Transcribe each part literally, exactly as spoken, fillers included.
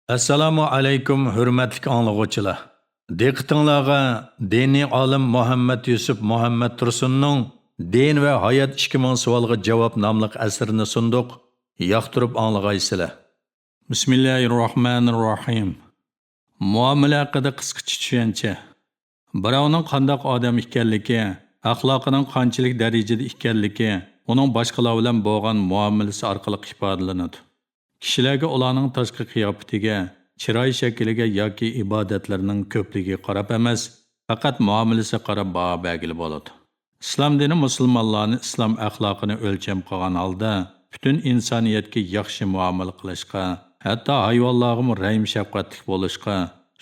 ئەسسالامۇ ئەلەيكۇم، ھۆرمەتلىك ئاڭلىغۇچىلار! دىققىتىڭلارغا دىنىي ئالىم مۇھەممەد يۈسۈپ مۇھەممەد تۇرسۇننىڭ دىن ۋە ھايات ئىككى مىڭ سوئالغا جاۋاب ناملىق ئەسىرىنى سۇندۇق. ياقتۇرۇپ ئاڭلىغايسىلەر. بىسمىللاھىرراھمانىرراھىم. مۇئامىلە ھەققىدە قىسقىچە چۈشەنچە. بىراۋنىڭ قانداق ئادەم ئىكەنلىكى، ئەخلاقىنىڭ قانچىلىك دەرىجىدە ئىكەنلىكى ئۇنىڭ باشقىلار بىلەن بولغان مۇئامىلىسى ئارقىلىق ئىپادىلىنىدۇ. كىشىلەرگە ئۇلارنىڭ تاشقى قىياپىتىگە، چىراي شەكلىگە ياكى ئىبادەتلىرىنىڭ كۆپلۈكىگە قاراپ ئەمەس، پەقەت مۇئامىلىسىگە قاراپ باھا بەرگىلى بولىدۇ. ئىسلام دىنى مۇسۇلمانلارنى ئىسلام ئەخلاقىنى ئۆلچەم قىلغان ھالدا پۈتۈن ئىنسانىيەتكە ياخشى مۇئامىلە قىلىشقا، ھەتتا ھايۋانلارغىمۇ رەھىم-شەپقەتلىك بولۇشقا،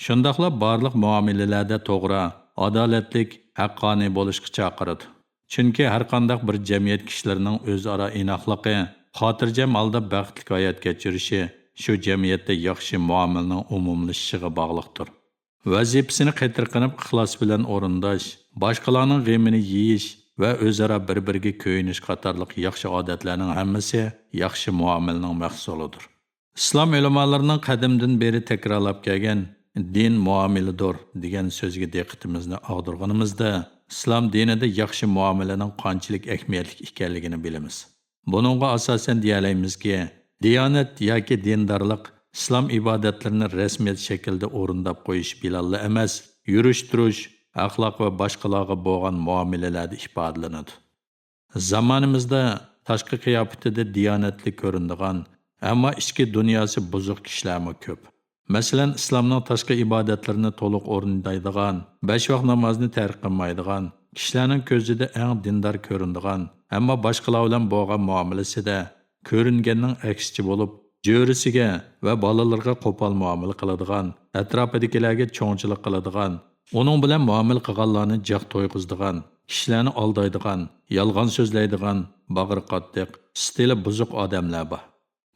شۇنداقلا بارلىق مۇئامىلىلەردە توغرا، ئادالەتلىك، ھەققانىي بولۇشقا چاقىرىدۇ. چۈنكى ھەرقانداق بىر جەمئىيەت كىشىلىرىنىڭ ئۆزئارا ئىناقلىقى، خاتىرجەم ھالدا بەختلىك ھايات كەچۈرۈشى شۇ جەمئىيەتتە ياخشى مۇئامىلىنىڭ ئومۇملىشىشىغا باغلىقتۇر. ۋەزىپىسىنى قېتىرقىنىپ ئىخلاس بىلەن ئورۇنداش، باشقىلارنىڭ غېمىنى يېيىش ۋە ئۆزئارا بىر-بىرىگە كۆيۈنۈش قاتارلىق ياخشى ئادەتلەرنىڭ ھەممىسى ياخشى مۇئامىلىنىڭ مەھسۇلىدۇر. ئىسلام ئۆلىمالىرىنىڭ قەدىمدىن بېرى تەكرارلاپ كەلگەن «دىن مۇئامىلىدۇر» دېگەن سۆزگە دىققىتىمىزنى ئاغدۇرغىنىمىزدا، ئىسلام دىنىدا ياخشى مۇئامىلىنىڭ قانچىلىك ئەھمىيەتلىك ئىكەنلىكىنى بىلىمىز. بۇنىڭغا ئاساسەن دېيەلەيمىزكى، دىيانەت ياكى دىندارلىق ئىسلام ئىبادەتلىرىنى رەسمىيەت شەكلىدە ئورۇنداپ قويۇش بىلەنلا ئەمەس، يۈرۈش-تۇرۇش، ئەخلاق ۋە باشقىلارغا بولغان مۇئامىلىلەردە ئىپادىلىنىدۇ. زامانىمىزدا تاشقى قىياپىتىدە دىيانەتلىك كۆرۈنىدىغان، ئەمما ئىچكى دۇنياسى بۇزۇق كىشىلەرمۇ كۆپ. مەسىلەن، ئىسلامنىڭ تاشقى ئىبادەتلىرىنى تولۇق ئورۇندايدىغان، بەش ۋاق نامازنى تەرك قىلمايدىغان، كىشىلەرنىڭ كۆزىدە ئەڭ دىندار كۆرۈنىدىغان، ئەمما باشقىلار بىلەن بولغان مۇئامىلىسىدە كۆرۈنگەننىڭ ئەكسىچە بولۇپ، جۆرىسىگە ۋە بالىلىرىغا قوپال مۇئامىلە قىلىدىغان، ئەتراپىدىكىلەرگە چوڭچىلىق قىلىدىغان، ئۇنىڭ بىلەن مۇئامىلە قىلغانلارنى جاق تويغۇزىدىغان، كىشىلەرنى ئالدايدىغان، يالغان سۆزلەيدىغان، باغرى قاتتىق، ئىستىلى بۇزۇق ئادەملەر بار.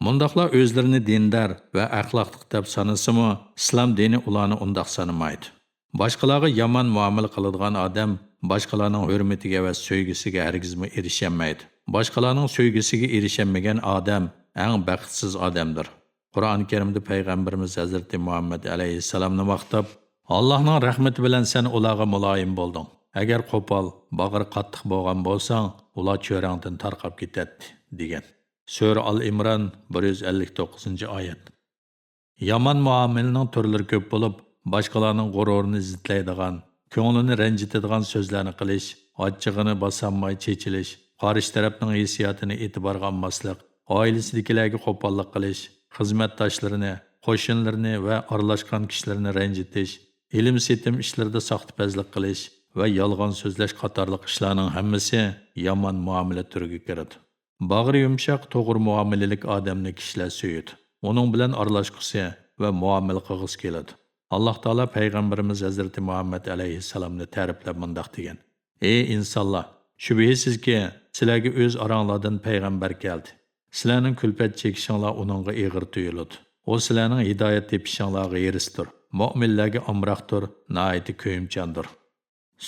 مۇنداقلار ئۆزلىرىنى دىندار ۋە ئەخلاقلىق دەپ سانىسىمۇ، ئىسلام دىنى ئۇلارنى ئۇنداق سانىمايدۇ. باشقىلارغا يامان مۇئامىلە قىلىدىغان ئادەم باشقىلارنىڭ ھۆرمىتىگە ۋە سۆيگۈسىگە ھەرگىزمۇ ئېرىشەلمەيدۇ. باشقىلارنىڭ سۆيگۈسىگە ئېرىشەلمىگەن ئادەم ئەڭ بەختسىز ئادەمدۇر. قۇرئان كەرىمدە پەيغەمبىرىمىز ھەزرىتى مۇھەممەد ئەلەيھىسسالامنى ماختاپ، «ئاللاھنىڭ رەھمىتى بىلەن سەن ئۇلارغا مۇلايىم بولدۇڭ. ئەگەر قوپال، باغرى قاتتىق بولغان بولساڭ، ئۇلار چۆرەڭدىن تارقاپ كېتەتتى» دېگەن. سۈرە ئال ئىمران، بىر يۈز ئەللىك توققۇزىنچى ئايەت. يامان مۇئامىلىنىڭ تۈرلىرى كۆپ بولۇپ، باشقىلارنىڭ غۇرۇرىنى زىتلەيدىغان، كۆڭلىنى رەنجىتىدىغان سۆزلەرنى قىلىش، ئاچچىقىنى باسالماي چېچىلىش، قارشى تەرەپنىڭ ھېسسىياتىنى ئېتىبارغا ئالماسلىق، ئائىلىسىدىكىلەرگە قوپاللىق قىلىش، خىزمەتداشلىرىنى، قوشنىلىرىنى ۋە ئارىلاشقان كىشىلىرىنى رەنجىتىش، ئېلىم-سېتىم ئىشلىرىدا ساختىپەزلىك قىلىش ۋە يالغان سۆزلەش قاتارلىق ئىشلارنىڭ ھەممىسى يامان مۇئامىلە تۈرىگە كىرىدۇ. باغرى يۇمشاق، توغرا مۇئامىلىلىك ئادەمنى كىشىلەر سۆيىدۇ. ئۇنىڭ بىلەن ئارىلاشقۇسى ۋە مۇئامىلە قىلغۇسى كېلىدۇ. ئاللاھ تائالا پەيغەمبىرىمىز ھەزرىتى مۇھەممەد ئەلەيھىسسالامنى تەرىپلەپ مۇنداق دېگەن: «ئەي ئىنسانلار! شۈبھىسىزكى، سىلەرگە ئۆز ئاراڭلاردىن پەيغەمبەر كەلدى. سىلەرنىڭ كۈلپەت چېكىشىڭلار ئۇنىڭغا ئېغىر تۇيۇلىدۇ. ئۇ سىلەرنىڭ ھىدايەت تېپىشىڭلارغا ھېرىستۇر، مۆمىنلەرگە ئامراقتۇر، ناھايىتى كۆيۈمچاندۇر.»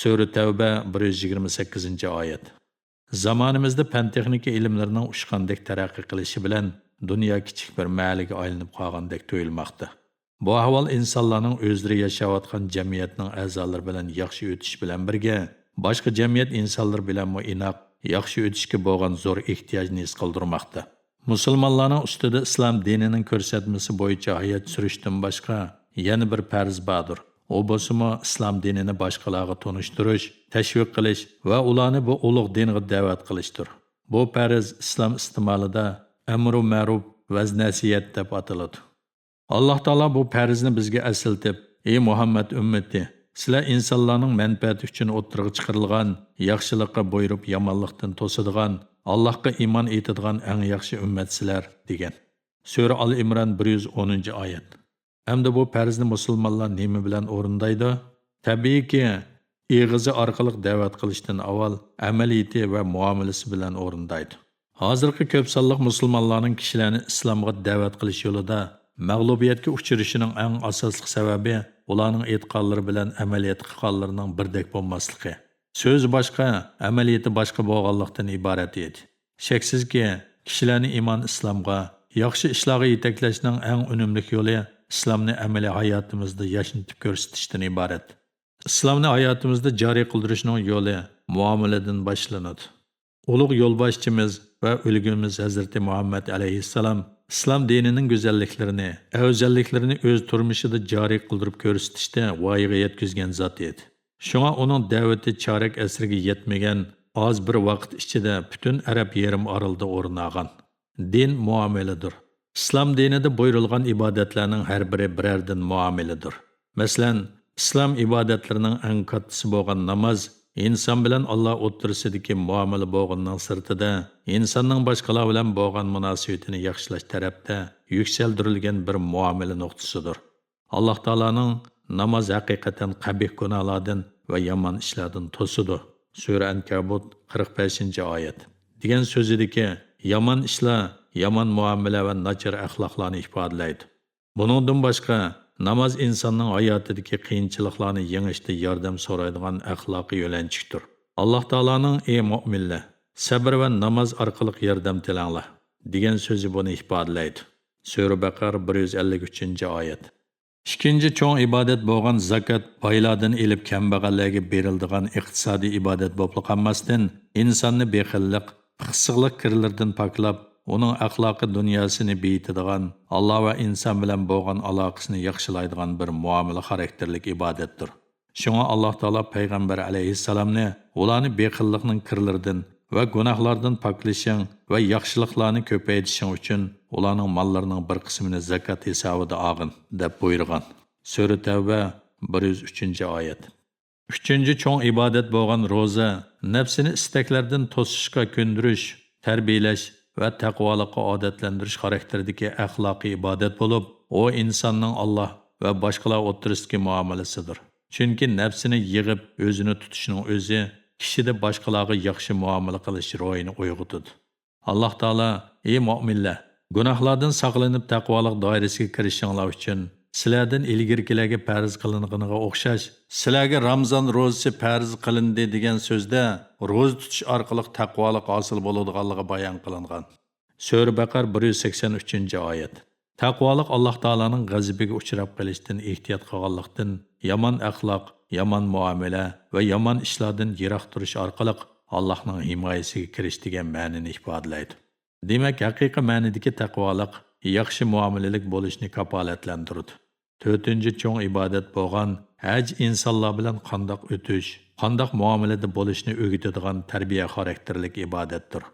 سۈرە تەۋبە، بىر يۈز يىگىرمە سەككىزىنچى ئايەت. زامانىمىزدا پەن-تېخنىكا ئىلىملىرىنىڭ ئۇچقاندەك تەرەققىي قىلىشى بىلەن دۇنيا كىچىك بىر مەھەللىگە ئايلىنىپ قالغاندەك تۇيۇلماقتا. بۇ ئەھۋال ئىنسانلارنىڭ ئۆزلىرى ياشاۋاتقان جەمئىيەتنىڭ ئەزالىرى بىلەن ياخشى ئۆتۈشى بىلەن بىرگە، باشقا جەمئىيەت ئىنسانلىرى بىلەنمۇ ئىناق، ياخشى ئۆتۈشكە بولغان زور ئېھتىياجنى ھېس قىلدۇرماقتا. مۇسۇلمانلارنىڭ ئۈستىدە ئىسلام دىنىنىڭ كۆرسەتمىسى بويىچە ھايات سۈرۈشتىن باشقا يەنە بىر پەرز باردۇر. ئۇ بولسىمۇ ئىسلام دىنىنى باشقىلارغا تونۇشتۇرۇش، تەشۋىق قىلىش ۋە ئۇلارنى بۇ ئۇلۇغ دىنغا دەۋەت قىلىشتۇر. بۇ پەرز ئىسلام ئىستىمالىدا ئەمرۇ مەرۇپ ۋە نەسىھەت دەپ ئاتىلىدۇ. ئاللاھ تائالا بۇ پەرزنى بىزگە ئەسلىتىپ، ئەي مۇھەممەد ئۈممىتى، سىلەر ئىنسانلارنىڭ مەنپەئەتى ئۈچۈن ئوتتۇرىغا چىقىرىلغان، ياخشىلىققا بۇيرۇپ يامانلىقتىن توسىدىغان، ئاللاھقا ئىمان ئېيتىدىغان ئەڭ ياخشى ئۈممەتسىلەر، دېگەن. سۈرە ئال ئىمران، بىر يۈز ئونىنچى ئايەت. ئەمدى بۇ پەرزنى مۇسۇلمانلار نېمە بىلەن ئورۇندايدۇ؟ تەبىئىيكى، ئېغىزى ئارقىلىق دەۋەت قىلىشتىن ئاۋۋال ئەمەلىيىتى ۋە مۇئامىلىسى بىلەن ئورۇندايدۇ. ھازىرقى كۆپ سانلىق مۇسۇلمانلارنىڭ كىشىلەرنى ئىسلامغا دەۋەت قىلىش يولىدا مەغلۇبىيەتكە ئۇچرىشىنىڭ ئەڭ ئاساسلىق سەۋەبى ئۇلارنىڭ ئېيتقانلىرى بىلەن ئەمەلىيەتتە قىلغانلىرىنىڭ بىردەك بولماسلىقى. سۆزى باشقا، ئەمەلىيىتى باشقا بولغانلىقتىن ئىبارەت ئىدى. شەكسىزكى، كىشىلەرنى ئىمان ئىسلامغا، ياخشى ئىشلارغا يېتەكلەشنىڭ ئەڭ ئۈنۈملۈك يولى ئىسلامنى ئەمەلىي ھاياتىمىزدا ياشنىتىپ كۆرسىتىشتىن ئىبارەت. ئىسلامنى ھاياتىمىزدا جارى قىلدۇرۇشنىڭ يولى مۇئامىلىدىن باشلىنىدۇ. ئۇلۇغ يولباشچىمىز ۋە ئۈلگىمىز ھەزرىتى مۇھەممەد ئەلەيھىسسالام ئىسلام دىنىنىڭ گۈزەللىكلىرىنى، ئەۋزەللىكلىرىنى ئۆز تۇرمۇشىدا جارى قىلدۇرۇپ كۆرسىتىشتە ۋايىغا يەتكۈزگەن زات ئىدى. شۇڭا ئۇنىڭ دەۋىتى چارەك ئەسىرگە يەتمىگەن ئاز بىر ۋاقىت ئىچىدە پۈتۈن ئەرەب يېرىم ئارىلىدا ئورۇن ئالغان. دىن مۇئامىلىدۇر. ئىسلام دىنىدا بۇيرۇلغان ئىبادەتلەرنىڭ ھەر بىرى بىرەردىن مۇئامىلىدۇر. مەسىلەن، ئىسلام ئىبادەتلىرىنىڭ ئەڭ كاتتىسى بولغان ناماز ئىنسان بىلەن ئاللا ئوتتۇرىسىدىكى مۇئامىلە بولغىنىنىڭ سىرتىدا، ئىنساننىڭ باشقىلار بىلەن بولغان مۇناسىۋىتىنى ياخشىلاش تەرەپتە يۈكسەلدۈرۈلگەن بىر مۇئامىلە نۇقتىسىدۇر. ئاللا تائالانىڭ ناماز ھەقىقەتەن قەبىھ گۇناھلاردىن ۋە يامان ئىشلاردىن توسىدۇ. سۈرە ئەنكەبۇت، قىرىق بەشىنچى ئايەت. دېگەن سۆزىدىكى يامان ئىشلار يامان مۇئامىلە ۋە ناچار ئەخلاقلارنى ئىپادىلەيدۇ. بۇنىڭدىن باشقا، ناماز ئىنساننىڭ ھاياتىدىكى قىيىنچىلىقلارنى يېڭىشتە ياردەم سورايدىغان ئەخلاقىي يۆلەنچۈكتۇر. ئاللا تائالانىڭ: «ئى مۆمىنلەر، سەبر ۋە ناماز ئارقىلىق ياردەم تىلەڭلار» دېگەن سۆزى بۇنى ئىپادىلەيدۇ. سۈرە بەقەرە، بىر يۈز ئەللىك ئۈچىنچى ئايەت. ئىككىنچى چوڭ ئىبادەت بولغان زاكات بايلاردىن ئېلىپ كەمبەغەللەرگە بېرىلىدىغان ئىقتىسادىي ئىبادەت بولۇپلا قالماستىن، ئىنساننى بېخىللىق، پىخسىقلىق كىرلىرىدىن پاكلاپ، ئۇنىڭ ئەخلاقىي دۇنياسىنى بېيىتىدىغان، ئاللا ۋە ئىنسان بىلەن بولغان ئالاقىسىنى ياخشىلايدىغان بىر مۇئامىلە خاراكتېرلىك ئىبادەتتۇر. شۇڭا ئاللا تائالا پەيغەمبەر ئەلەيھىسسالامنى ئۇلارنى بېخىللىقنىڭ كىرلىرىدىن ۋە گۇناھلاردىن پاكلىشىڭ ۋە ياخشىلىقلارنى كۆپەيتىشىڭ ئۈچۈن ئۇلارنىڭ ماللىرىنىڭ بىر قىسمىنى زاكات ھېسابىدا ئالغىن، دەپ بۇيرۇغان. سۈرە تەۋبە، بىر يۈز ئۈچىنچى ئايەت. ئۈچىنچى چوڭ ئىبادەت بولغان روزا نەپسىنى ئىستەكلەردىن توسۇشقا كۆندۈرۈش، تەربىيەلەش ۋە تەقۋالىققا ئادەتلەندۈرۈش خاراكتېرىدىكى ئەخلاقىي ئىبادەت بولۇپ، ئۇ ئىنساننىڭ ئاللا ۋە باشقىلار ئوتتۇرىسىدىكى مۇئامىلىسىدۇر. چۈنكى نەپسىنى يىغىپ ئۆزىنى تۇتۇشنىڭ ئۆزى كىشىدە باشقىلارغا ياخشى مۇئامىلە قىلىش روھىنى ئويغىتىدۇ. ئاللا تائالا: «ئى مۆمىنلەر، گۇناھلاردىن ساقلىنىپ تەقۋالىق دائىرىسىگە كىرىشىڭلار ئۈچۈن، سىلەردىن ئىلگىرىكىلەرگە پەرز قىلىنغىنىغا ئوخشاش، سىلەرگە رامزان روزىسى پەرز قىلىندى» دېگەن سۆزدە روزا تۇتۇش ئارقىلىق تەقۋالىق ھاسىل بولىدىغانلىقى بايان قىلىنغان. سۈرە بەقەرە، بىر يۈز سەكسەن ئۈچىنچى ئايەت. تەقۋالىق ئاللا تائالانىڭ غەزىپىگە ئۇچراپ قېلىشتىن ئېھتىيات قىلغانلىقتىن، يامان ئەخلاق، يامان مۇئامىلە ۋە يامان ئىشلاردىن يىراق تۇرۇش ئارقىلىق ئاللاھنىڭ ھىمايىسىگە كىرىش دېگەن مەنىنى ئىپادىلەيدۇ. دېمەك، ھەقىقىي مەنىدىكى تەقۋالىق ياخشى مۇئامىلىلىك بولۇشنى كاپالەتلەندۈرىدۇ. تۆتىنچى چوڭ ئىبادەت بولغان ھەج ئىنسانلار بىلەن قانداق ئۆتۈش، قانداق مۇئامىلىدە بولۇشنى ئۆگىتىدىغان تەربىيە خاراكتېرلىك ئىبادەتتۇر.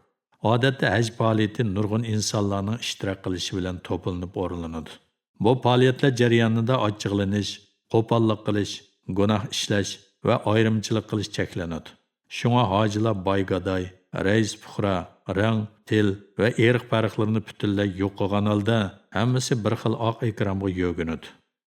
ئادەتتە ھەج پائالىيىتى نۇرغۇن ئىنسانلارنىڭ ئىشتىراك قىلىشى بىلەن توپلىنىپ ئورۇنلىنىدۇ. بۇ پائالىيەتلەر جەريانىدا ئاچچىقلىنىش، قوپاللىق قىلىش، گۇناھ ئىشلەش ۋە ئايرىمچىلىق قىلىش چەكلىنىدۇ. شۇڭا ھاجىلار باي-گاداي، رەئىس-پۇقرا، رەڭ، تىل ۋە ئىرق پەرقلىرىنى پۈتۈنلەي يوق قىلغان ھالدا، ھەممىسى بىر خىل ئاق ئېكرامغا يۆگىنىدۇ.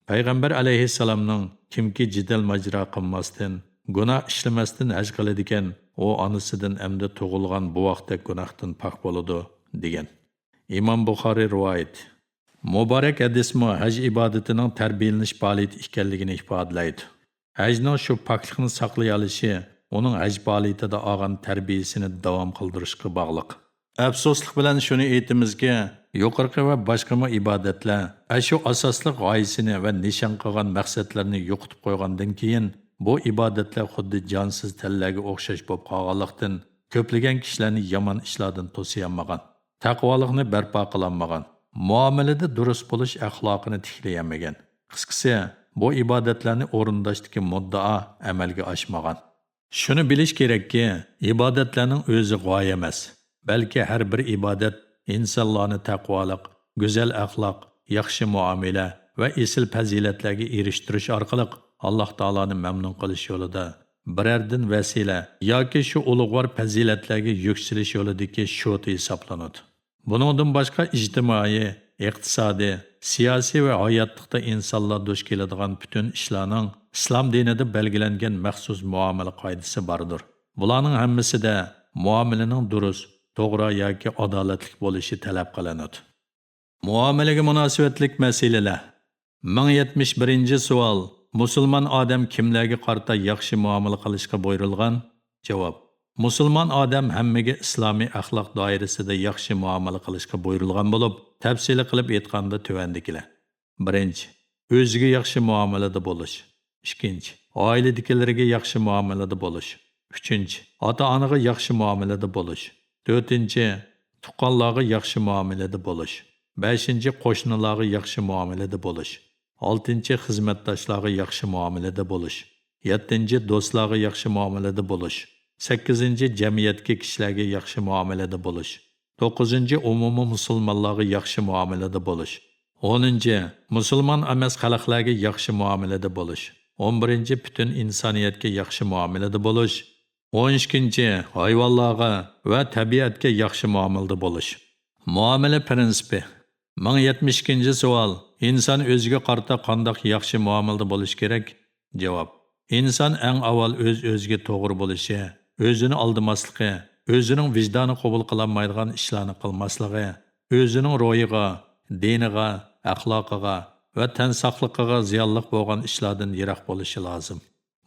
پەيغەمبەر ئەلەيھىسسالامنىڭ: «كىمكى جېدەل-ماجىرا قىلماستىن، گۇناھ ئىشلىمەستىن ھەج قىلىدىكەن، ئۇ ئانىسىدىن ئەمدى تۇغۇلغان بوۋاقتەك گۇناھتىن پاك بولىدۇ» دېگەن. ئىمام بۇخارىي رىۋايىتى. مۇبارەك ھەدىسمۇ ھەج ئىبادىتىنىڭ تەربىيەلىنىش پائالىيىتى ئىكەنلىكىنى ئىپادىلەيدۇ. ھەجنىڭ شۇ پاكلىقنى ساقلىيالىشى ئۇنىڭ ھەج پائالىيىتىدە ئالغان تەربىيەسىنى داۋام قىلدۇرۇشقا باغلىق. ئەپسۇسلۇق بىلەن شۇنى ئېيتىمىزكى، يۇقىرىقى ۋە باشقىمۇ ئىبادەتلەر ئەشۇ ئاساسلىق غايىسىنى ۋە نىشان قىلغان مەقسەتلىرىنى يوقىتىپ قويغاندىن كېيىن، بۇ ئىبادەتلەر خۇددى جانسىز تەنلەرگە ئوخشاش بولۇپ قالغانلىقتىن، كۆپلىگەن كىشىلەرنى يامان ئىشلاردىن توسىيالمىغان، تەقۋالىقنى بەرپا قىلالمىغان، مۇئامىلىدە دۇرۇس بولۇش ئەخلاقىنى تىكلىيەلمىگەن. قىسقىسى، بۇ ئىبادەتلەرنى ئورۇنداشتىكى مۇددىئا ئەمەلگە ئاشمىغان. شۇنى بىلىش كېرەككى، ئىبادەتلەرنىڭ ئۆزى غايە ئەمەس، بەلكى ھەر بىر ئىبادەت ئىنسانلارنى تەقۋالىق، گۈزەل ئەخلاق، ياخشى مۇئامىلە ۋە ئېسىل پەزىلەتلەرگە ئېرىشتۈرۈش ئارقىلىق ئاللاھ تائالانى مەمنۇن قىلىش يولىدا، بىرەردىن ۋەسىلە ياكى شۇ ئۇلۇغۋار پەزىلەتلەرگە يۈكسىلىش يولىدىكى شوتا ھېسابلىنىدۇ. بۇنىڭدىن باشقا ئىجتىمائىي، ئىقتىسادىي، سىياسىي ۋە ھاياتلىقتا ئىنسانلار دۇچ كېلىدىغان پۈتۈن ئىشلارنىڭ ئىسلام دىنىدا بەلگىلەنگەن مەخسۇس مۇئامىلە قائىدىسى باردۇر. بۇلارنىڭ ھەممىسىدە مۇئامىلىنىڭ دۇرۇس، توغرا ياكى ئادالەتلىك بولۇشى تەلەپ قىلىنىدۇ. مۇئامىلىگە مۇناسىۋەتلىك مەسىلىلەر. مىڭ يەتمىش بىرىنچى سوئال: مۇسۇلمان ئادەم كىملەرگە قارىتا ياخشى مۇئامىلە قىلىشقا بۇيرۇلغان؟ جاۋاب: مۇسۇلمان ئادەم ھەممىگە ئىسلامىي ئەخلاق دائىرىسىدە ياخشى مۇئامىلە قىلىشقا بۇيرۇلغان بولۇپ، تەپسىلىي قىلىپ ئېيتقاندا تۆۋەندىكىلەر. بىرىنچى، ئۆزىگە ياخشى مۇئامىلىدە بولۇش. ئىككىنچى، ئائىلىدىكىلىرىگە ياخشى مۇئامىلىدە بولۇش. ئۈچىنچى، ئاتا-ئانىغا ياخشى مۇئامىلىدە بولۇش. تۆتىنچى، تۇغقانلارغا ياخشى مۇئامىلىدە بولۇش. بەشىنچى، قوشنىلارغا ياخشى مۇئامىلىدە بولۇش. ئالتىنچى، خىزمەتداشلارغا ياخشى مۇئامىلىدە بولۇش. يەتتىنچى، دوستلارغا ياخشى مۇئامىلىدە بولۇش. سەككىزىنچى، جەمئىيەتكە، كىشىلەرگە ياخشى مۇئامىلىدە بولۇش. توققۇزىنچى، ئومۇمىي مۇسۇلمانلارغا ياخشى مۇئامىلىدە بولۇش. ئونىنچى، مۇسۇلمان ئەمەس خەلقلەرگە ياخشى مۇئامىلىدە بولۇش. ئون بىرىنچى، پۈتۈن ئىنسانىيەتكە ياخشى مۇئامىلىدە بولۇش. ئون ئىككىنچى، ھايۋانلارغا ۋە تەبىئەتكە ياخشى مۇئامىلىدە بولۇش. مۇئامىلە پىرىنسىپى. مىڭ يەتمىش ئىككىنچى سوئال، ئىنسان ئۆزىگە قارىتا قانداق ياخشى مۇئامىلىدە بولۇشى كېرەك؟ جاۋاب. ئىنسان ئەڭ ئاۋۋال ئۆز-ئۆزىگە توغرا بولۇشى، ئۆزىنى ئالدىماسلىقى، ئۆزىنىڭ ۋىجدانى قوبۇل قىلالمايدىغان ئىشلارنى قىلماسلىقى، ئۆزىنىڭ روھىغا، دىنىغا، ئەخلاقىغا ۋە تەن ساقلىقىغا زىيانلىق بولغان ئىشلاردىن يىراق بولۇشى لازىم.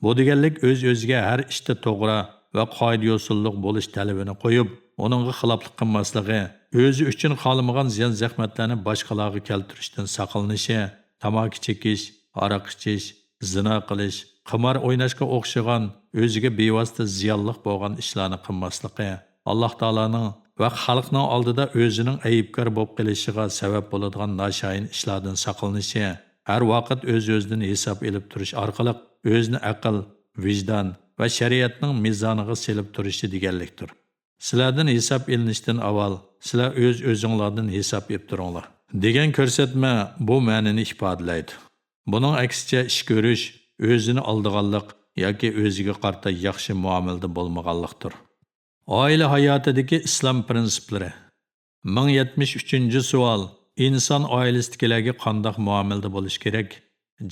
بۇ دېگەنلىك ئۆز-ئۆزىگە ھەر ئىشتا توغرا ۋە قائىدە-يوسۇنلۇق بولۇش تەلىپىنى قويۇپ، ئۇنىڭغا خىلاپلىق قىلماسلىقى، ئۆزى ئۈچۈن خالىمىغان زىيان-زەخمەتلەرنى باشقىلارغا كەلتۈرۈشتىن ساقلىنىشى، تاماكا چېكىش، ھاراق ئىچىش، زىنا قىلىش، قىمار ئويناشقا ئوخشىغان ئۆزىگە بىۋاسىتە زىيانلىق بولغان ئىشلارنى قىلماسلىقى، ئاللاھ تائالانىڭ ۋە خەلقنىڭ ئالدىدا ئۆزىنىڭ ئەيىبكار بولۇپ قېلىشىغا سەۋەب بولىدىغان ناشايىن ئىشلاردىن ساقلىنىشى، ھەر ۋاقىت ئۆز-ئۆزىدىن ھېساب ئېلىپ تۇرۇش ئارقىلىق ئۆزىنى ئەقىل، ۋىجدان ۋە شەرىئەتنىڭ مىزانىغا سېلىپ تۇرۇشى دېگەنلىكتۇر. سىلەردىن ھېساب ئېلىنىشتىن ئاۋۋال سىلەر ئۆز-ئۆزۈڭلاردىن ھېساب ئېلىپ تۇرۇڭلار، دېگەن كۆرسەتمە بۇ مەنىنى ئىپادىلەيدۇ. بۇنىڭ ئەكسىچە ئىش كۆرۈش، ئۆزىنى ئالدىغانلىق ياكى ئۆزىگە قارىتا ياخشى مۇئامىلىدە بولمىغانلىقتۇر. ئائىلە ھاياتىدىكى ئىسلام پىرىنسىپلىرى. مىڭ يەتمىش ئۈچىنچى سوئال، ئىنسان ئائىلىسىدىكىلەرگە قانداق مۇئامىلىدە بولۇش كېرەك؟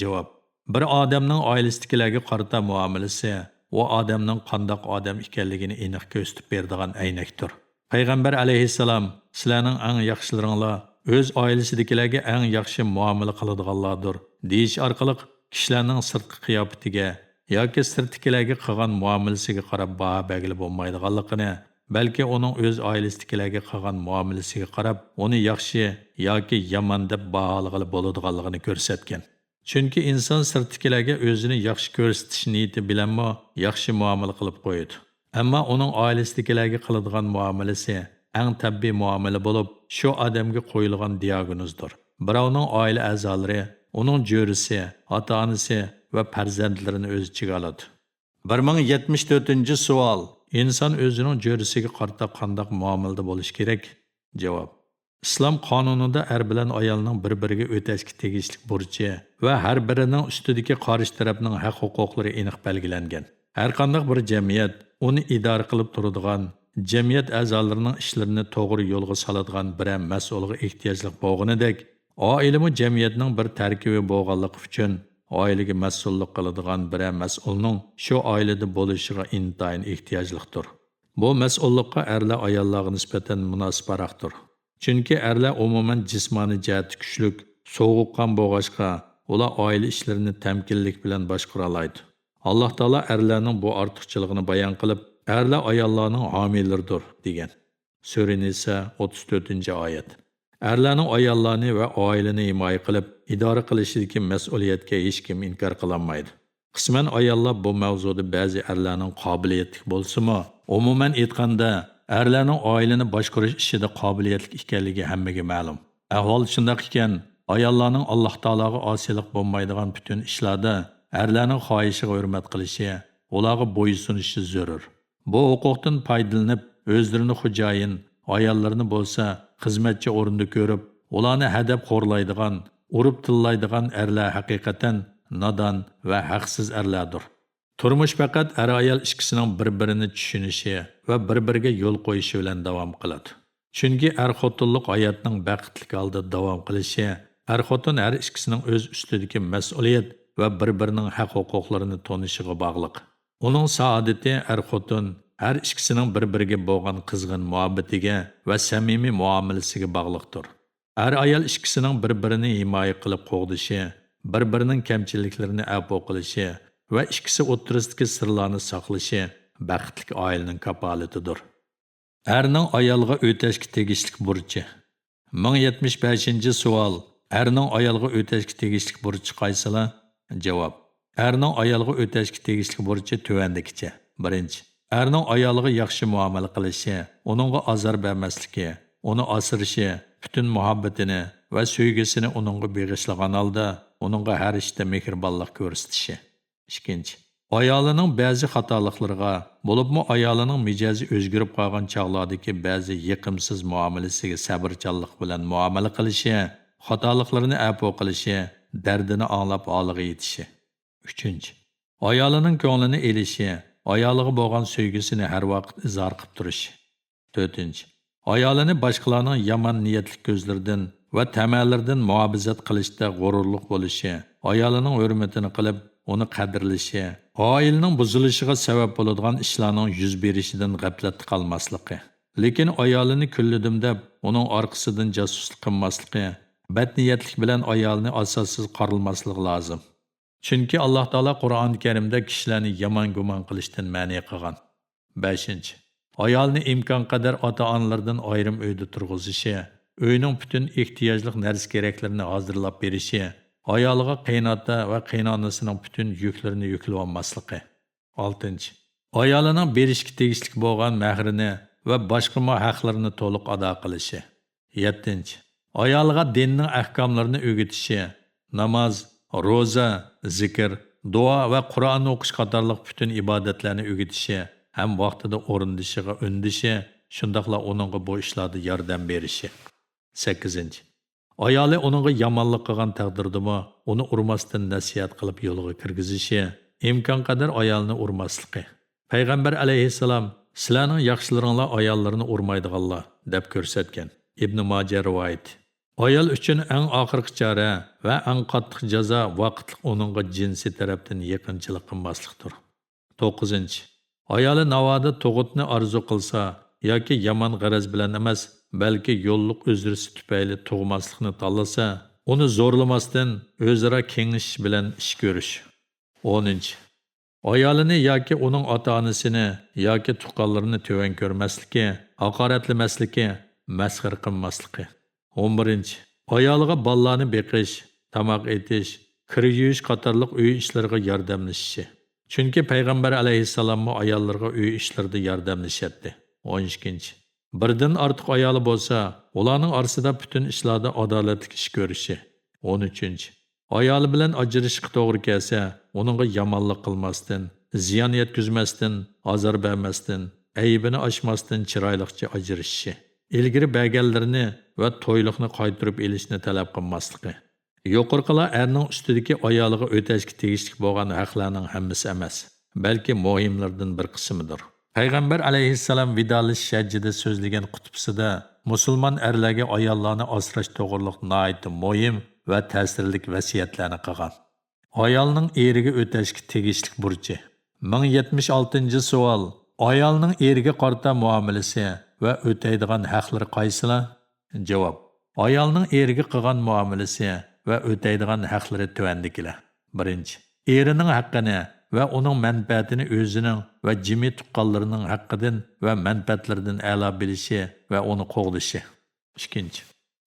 جاۋاب. بىر ئادەمنىڭ ئائىلىسىدىكىلەرگە قارىتا مۇئامىلىسى ئۇ ئادەمنىڭ قانداق ئادەم ئىكەنلىكىنى ئېنىق كۆرسىتىپ بېرىدىغان ئەينەكتۇر. پەيغەمبەر ئەلەيھىسسالام، سىلەرنىڭ ئەڭ ياخشىلىرىڭلار ئۆز ئائىلىسىدىكىلەرگە ئەڭ ياخشى مۇئامىلە قىلىدىغانلاردۇر، دېيىش ئارقىلىق كىشىلەرنىڭ سىرتقى قىياپىتىگە ياكى سىرتتىكىلەرگە قىلغان مۇئامىلىسىگە قاراپ باھا بەرگىلى بولمايدىغانلىقىنى، بەلكى ئۇنىڭ ئۆز ئائىلىسىدىكىلەرگە قىلغان مۇئامىلىسىگە قاراپ ئۇنى ياخشى ياكى يامان دەپ باھالىغىلى بولىدىغانلىقىنى كۆرسەتكەن. چۈنكى ئىنسان سىرتتىكىلەرگە ئۆزىنى ياخشى كۆرسىتىش نىيىتى بىلەنمۇ ياخشى مۇئامىلە قىلىپ قويىدۇ. ئەمما ئۇنىڭ ئائىلىسىدىكىلەرگە قىلىدىغان مۇئامىلىسى ئەڭ تەبىئىي مۇئامىلە بولۇپ، شۇ ئادەمگە قويۇلغان دىئاگنوزدۇر. بىراۋنىڭ ئائىلە ئەزالىرى، ئۇنىڭ جۆرىسى، ئاتا-ئانىسى ۋە پەرزەنتلىرىنى ئۆز ئىچىگە ئالىدۇ. بىر مىڭ يەتمىش تۆتىنچى سوئال، ئىنسان ئۆزىنىڭ جۆرىسىگە قارىتا قانداق مۇئامىلىدە بولۇشى كېرەك؟ جاۋاب. ئىسلام قانۇنىدا ئەر بىلەن ئايالنىڭ بىر-بىرىگە ئۆتەشكە تېگىشلىك بۇرچى ۋە ھەر بىرىنىڭ ئۈستىدىكى قارشى تەرەپنىڭ ھەق-ھوقۇقلىرى ئېنىق بەلگىلەنگەن. ھەرقانداق بىر جەمئىيەت ئۇنى ئىدارە قىلىپ تۇرىدىغان، جەمئىيەت ئەزالىرىنىڭ ئىشلىرىنى توغرا يولغا سالىدىغان بىرەر مەسئۇلغا ئېھتىياجلىق بولغىنىدەك، ئائىلىمۇ جەمئىيەتنىڭ بىر تەركىبى بولغانلىقى ئۈچۈن، ئائىلىگە مەسئۇللۇق قىلىدىغان بىرەر مەسئۇلنىڭ شۇ ئائىلىدە بولۇشىغا ئىنتايىن ئېھتىياجلىقتۇر. بۇ مەسئۇللۇققا ئەرلەر ئاياللارغا نىسبەتەن مۇناسىپراقتۇر. چۈنكى ئەرلەر ئومۇمەن جىسمانىي جەھەتتە كۈچلۈك، سوغۇققان بولغاچقا، ئۇلار ئائىلە ئىشلىرىنى تەمكىنلىك بىلەن باشقۇرالايدۇ. ئاللاھ تائالا ئەرلەرنىڭ بۇ ئارتۇقچىلىقىنى بايان قىلىپ، ئەرلەر ئاياللارنىڭ ھامىيلىرىدۇر، دېگەن. سۈرە نىسا، ئوتتۇز تۆتىنچى ئايەت. ئەرلەرنىڭ ئاياللارنى ۋە ئائىلىنى ھىمايە قىلىپ، ئىدارە قىلىشىدىكى مەسئۇلىيەتكە ھېچكىم ئىنكار قىلالمايدۇ. قىسمەن ئاياللار بۇ مەۋزۇدا بەزى ئەرلەرنىڭ قابىلىيەتلىك بولسىمۇ، ئومۇمەن ئېيتقاندا، ئەرلەرنىڭ ئائىلىنى باشقۇرۇش ئىشىدا قابىلىيەتلىك ئىكەنلىكى ھەممىگە مەلۇم. ئەھۋال شۇنداق ئىكەن، ئاياللارنىڭ ئاللاھ تائالاغا ئاسىيلىق بولمايدىغان پۈتۈن ئىشلاردا ئەرلەرنىڭ خاھىشىغا ھۆرمەت قىلىشى، ئۇلارغا بويسۇنۇشى زۆرۈر. بۇ ھوقۇقتىن پايدىلىنىپ، ئۆزلىرىنى خوجايىن، ئاياللىرىنى بولسا خىزمەتچى ئورنىدا كۆرۈپ، ئۇلارنى ھەدەپ خورلايدىغان، ئۇرۇپ تىللايدىغان ئەرلەر ھەقىقەتەن نادان ۋە ھەقسىز ئەرلەردۇر. تۇرمۇش پەقەت ئەر-ئايال ئىككىسىنىڭ بىر-بىرىنى چۈشىنىشى ۋە بىر-بىرىگە يول قويۇشى بىلەن داۋام قىلىدۇ. چۈنكى ئەر-خوتۇنلۇق ھاياتنىڭ بەختلىك ھالدا داۋام قىلىشى، ئەر-خوتۇن ھەر ئىككىسىنىڭ ئۆز ئۈستىدىكى مەسئۇلىيەت ۋە بىر-بىرىنىڭ ھەق-ھوقۇقلىرىنى تونۇشىغا باغلىق. ئۇنىڭ سائادىتى ئەر-خوتۇن ھەر ئىككىسىنىڭ بىر-بىرىگە بولغان قىزغىن مۇھەببىتىگە ۋە سەمىمىي مۇئامىلىسىگە باغلىقتۇر. ئەر-ئايال ئىككىسىنىڭ بىر-بىرىنى ھىمايە قىلىپ قوغدىشى، بىر-بىرىنىڭ كەمچىلىكلىرىنى ئەپۇ قىلىشى ۋە ئىككىسى ئوتتۇرىسىدىكى سىرلارنى ساقلىشى بەختلىك ئائىلىنىڭ كاپالىتىدۇر. ئەرنىڭ ئايالغا ئۆتەشكە تېگىشلىك بۇرچى. مىڭ يەتمىش بەشىنچى سوئال، ئەرنىڭ ئايالغا ئۆتەشكە تېگىشلىك بۇرچى قايسىلار؟ جاۋاب. ئەرنىڭ ئايالغا ئۆتەشكە تېگىشلىك بۇرچى تۆۋەندىكىچە. بىرىنچى، ئەرنىڭ ئايالىغا ياخشى مۇئامىلە قىلىشى، ئۇنىڭغا ئازار بەرمەسلىكى، ئۇنى ئاسرىشى، پۈتۈن مۇھەببىتىنى ۋە سۆيگۈسىنى ئۇنىڭغا بېغىشلىغان ھالدا ئۇنىڭغا ھەر ئىشتا مېھرىبانلىق كۆرسىتىشى. ئىككىنچى، ئايالىنىڭ بەزى خاتالىقلىرىغا، بولۇپمۇ ئايالىنىڭ مىجەزى ئۆزگىرىپ قالغان چاغلاردىكى بەزى يېقىمسىز مۇئامىلىسىگە سەۋرچانلىق بىلەن مۇئامىلە قىلىشى، خاتالىقلىرىنى ئەپۇ قىلىشى، دەردىنى ئاڭلاپ ھالىغا يېتىشى. ئۈچىنچى، ئايالىنىڭ كۆڭلىنى ئېلىشى، ئايالىغا بولغان سۆيگۈسىنى ھەر ۋاقىت ئىزھار قىلىپ تۇرۇشى. تۆتىنچى، ئايالىنى باشقىلارنىڭ يامان نىيەتلىك كۆزلىرىدىن ۋە تەمەلىرىدىن مۇھاپىزەت قىلىشتا غۇرۇرلۇق بولۇشى، ئايالىنىڭ ھۆرمىتىنى قىلىپ، ئۇنى قەدىرلىشى، ئائىلىنىڭ بۇزۇلۇشىغا سەۋەب بولىدىغان ئىشلارنىڭ يۈز بېرىشىدىن غەپلەتتە قالماسلىقى، لېكىن ئايالىنى كۈنلىدىم دەپ، ئۇنىڭ ئارقىسىدىن جاسۇسلۇق قىلماسلىقى، بەت نىيەتلىك بىلەن ئايالىنى ئاساسسىز قارىلماسلىقى لازىم. چۈنكى ئاللاھ تائالا قۇرئان كەرىمدە كىشىلەرنى يامان گۇمان قىلىشتىن مەنئى قىلغان. بەشىنچى، ئايالىنى ئىمكانقەدەر ئاتا-ئانىلىرىدىن ئايرىم ئۆيدە تۇرغۇزۇشى، ئۆينىڭ پۈتۈن ئېھتىياجلىق نەرسە-كېرەكلىرىنى ھازىرلاپ بېرىشى، ئايالىغا قېيىنئاتا ۋە قېيىنئانىسىنىڭ پۈتۈن يۈكلىرىنى يۈكلىۋالماسلىقى. ئالتىنچى، ئايالىنىڭ بېرىشكە تېگىشلىك بولغان مەھرىنى ۋە باشقىمۇ ھەقلىرىنى تولۇق ئادا قىلىشى. يەتتىنچى، ئايالىغا دىننىڭ ئەھكاملىرىنى ئۆگىتىشى، ناماز، روزا، زىكىر، دۇئا ۋە قۇرئان ئوقۇش قاتارلىق پۈتۈن ئىبادەتلەرنى ئۆگىتىشى ھەم ۋاقتىدا ئورۇندىشىغا ئۈندىشى، شۇنداقلا ئۇنىڭغا بۇ ئىشلاردا ياردەم بېرىشى. سەككىزىنچى، ئايالى ئۇنىڭغا يامانلىق قىلغان تەقدىردىمۇ ئۇنى ئۇرماستىن نەسىھەت قىلىپ يولغا كىرگۈزۈشى، ئىمكانقەدەر ئايالىنى ئۇرماسلىقى. پەيغەمبەر ئەلەيھىسسالام، «سىلەرنىڭ ياخشىلىرىڭلار ئاياللىرىنى ئۇرمايدىغانلار» دەپ كۆرسەتكەن. ئىبنى ماجە رىۋايىتى. ئايال ئۈچۈن ئەڭ ئاخىرقى چارە ۋە ئەڭ قاتتىق جازا ۋاقىتلىق ئۇنىڭغا جىنسىي تەرەپتىن يېقىنچىلىق قىلماسلىقتۇر. توققۇزىنچى، ئايالى ناۋادا تۇغۇتنى ئارزۇ قىلسا ياكى يامان غەرەز بىلەن ئەمەس، بەلكى يوللۇق ئۆزرىسى تۈپەيلى تۇغماسلىقنى تاللىسا، ئۇنى زورلىماستىن، ئۆزئارا كېڭىشىش بىلەن ئىش كۆرۈش. ئونىنچى، ئايالىنى ياكى ئۇنىڭ ئاتا-ئانىسىنى ياكى تۇغقانلىرىنى تۆۋەن كۆرمەسلىكى، ھاقارەتلىمەسلىكى، مەسخىرە قىلماسلىقى. ئون بىرىنچى، ئايالىغا بالىلارنى بېقىش، تاماق ئېتىش، كىر يۇيۇش قاتارلىق ئۆي ئىشلىرىغا ياردەملىشىشى. چۈنكى پەيغەمبەر ئەلەيھىسسالاممۇ ئاياللىرىغا ئۆي ئىشلىرىدا ياردەملىشەتتى. ئون ئىككىنچى، بىردىن ئارتۇق ئايالى بولسا، ئۇلارنىڭ ئارىسىدا پۈتۈن ئىشلاردا ئادالەتلىك ئىش كۆرۈشى. ئون ئۈچىنچى، ئايالى بىلەن ئاجرىشىشقا توغرا كەلسە، ئۇنىڭغا يامانلىق قىلماستىن، زىيان يەتكۈزمەستىن، ئازار بەرمەستىن، ئەيىبىنى ئاچماستىن چىرايلىقچە ئاجرىشىشى، ئىلگىرى بەرگەنلىرىنى ۋە تويلۇقنى قايتۇرۇپ ئېلىشنى تەلەپ قىلماسلىقى. يۇقىرىقىلار ئەرنىڭ ئۈستىدىكى ئايالىغا ئۆتەشكە تېگىشلىك بولغان ھەقلەرنىڭ ھەممىسى ئەمەس، بەلكى مۇھىملىرىدىن بىر قىسمىدۇر. پەيغەمبەر ئەلەيھىسسالام ۋىدالىشىش ھەججىدە سۆزلىگەن خۇتبىسىدە مۇسۇلمان ئەرلەرگە ئاياللارنى ئاسراش توغرۇلۇق ناھايىتى مۇھىم ۋە تەسىرلىك ۋەسىيەتلەرنى قىلغان. ئايالنىڭ ئېرىگە ئۆتەشكە تېگىشلىك بۇرچى. مىڭ يەتمىش ئالتىنچى سوئال. ئايالنىڭ ئېرىگە قارىتا مۇئامىلىسى ۋە ئۆتەيدىغان ھەقلىرى قايسىلار؟ جاۋاب. ئايالنىڭ ئېرىگە قىلغان مۇئامىلىسى ۋە ئۆتەيدىغان ھەقلىرى تۆۋەندىكىلەر. بىرىنچى، ئېرىنىڭ ھەققىنى ۋە ئۇنىڭ مەنپەئەتىنى ئۆزىنىڭ ۋە جىمى تۇغقانلىرىنىڭ ھەققىدىن ۋە مەنپەئەتلىرىدىن ئەلا بىلىشى ۋە ئۇنى قوغدىشى. ئىككىنچى،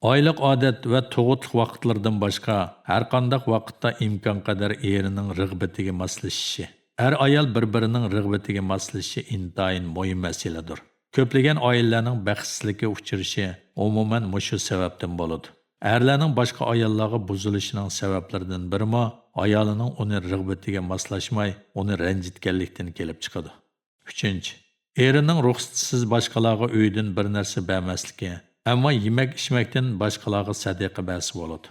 ئايلىق ئادەت ۋە تۇغۇتلۇق ۋاقىتلىرىدىن باشقا، ھەرقانداق ۋاقىتتا ئىمكانقەدەر ئېرىنىڭ رىغبىتىگە ماسلىشىشى. ئەر-ئايال بىر-بىرىنىڭ رىغبىتىگە ماسلىشىشى ئىنتايىن مۇھىم مەسىلىدۇر. كۆپلىگەن ئائىلىلەرنىڭ بەختسىزلىككە ئۇچرىشى ئومۇمەن مۇشۇ سەۋەبتىن بولىدۇ. ئەرلەرنىڭ باشقا ئاياللارغا بۇزۇلۇشىنىڭ سەۋەبلىرىدىن بىرىمۇ ئايالىنىڭ ئۇنى رىغبىتىگە ماسلاشماي، ئۇنى رەنجىتكەنلىكتىن كېلىپ چىقىدۇ. ئۈچىنچى، ئېرىنىڭ رۇخسىتىسىز باشقىلارغا ئۆيىدىن بىر نەرسە بەرمەسلىكى، ئەمما يېمەك-ئىچمەكتىن باشقىلارغا سەدىقە بەرسە بولىدۇ.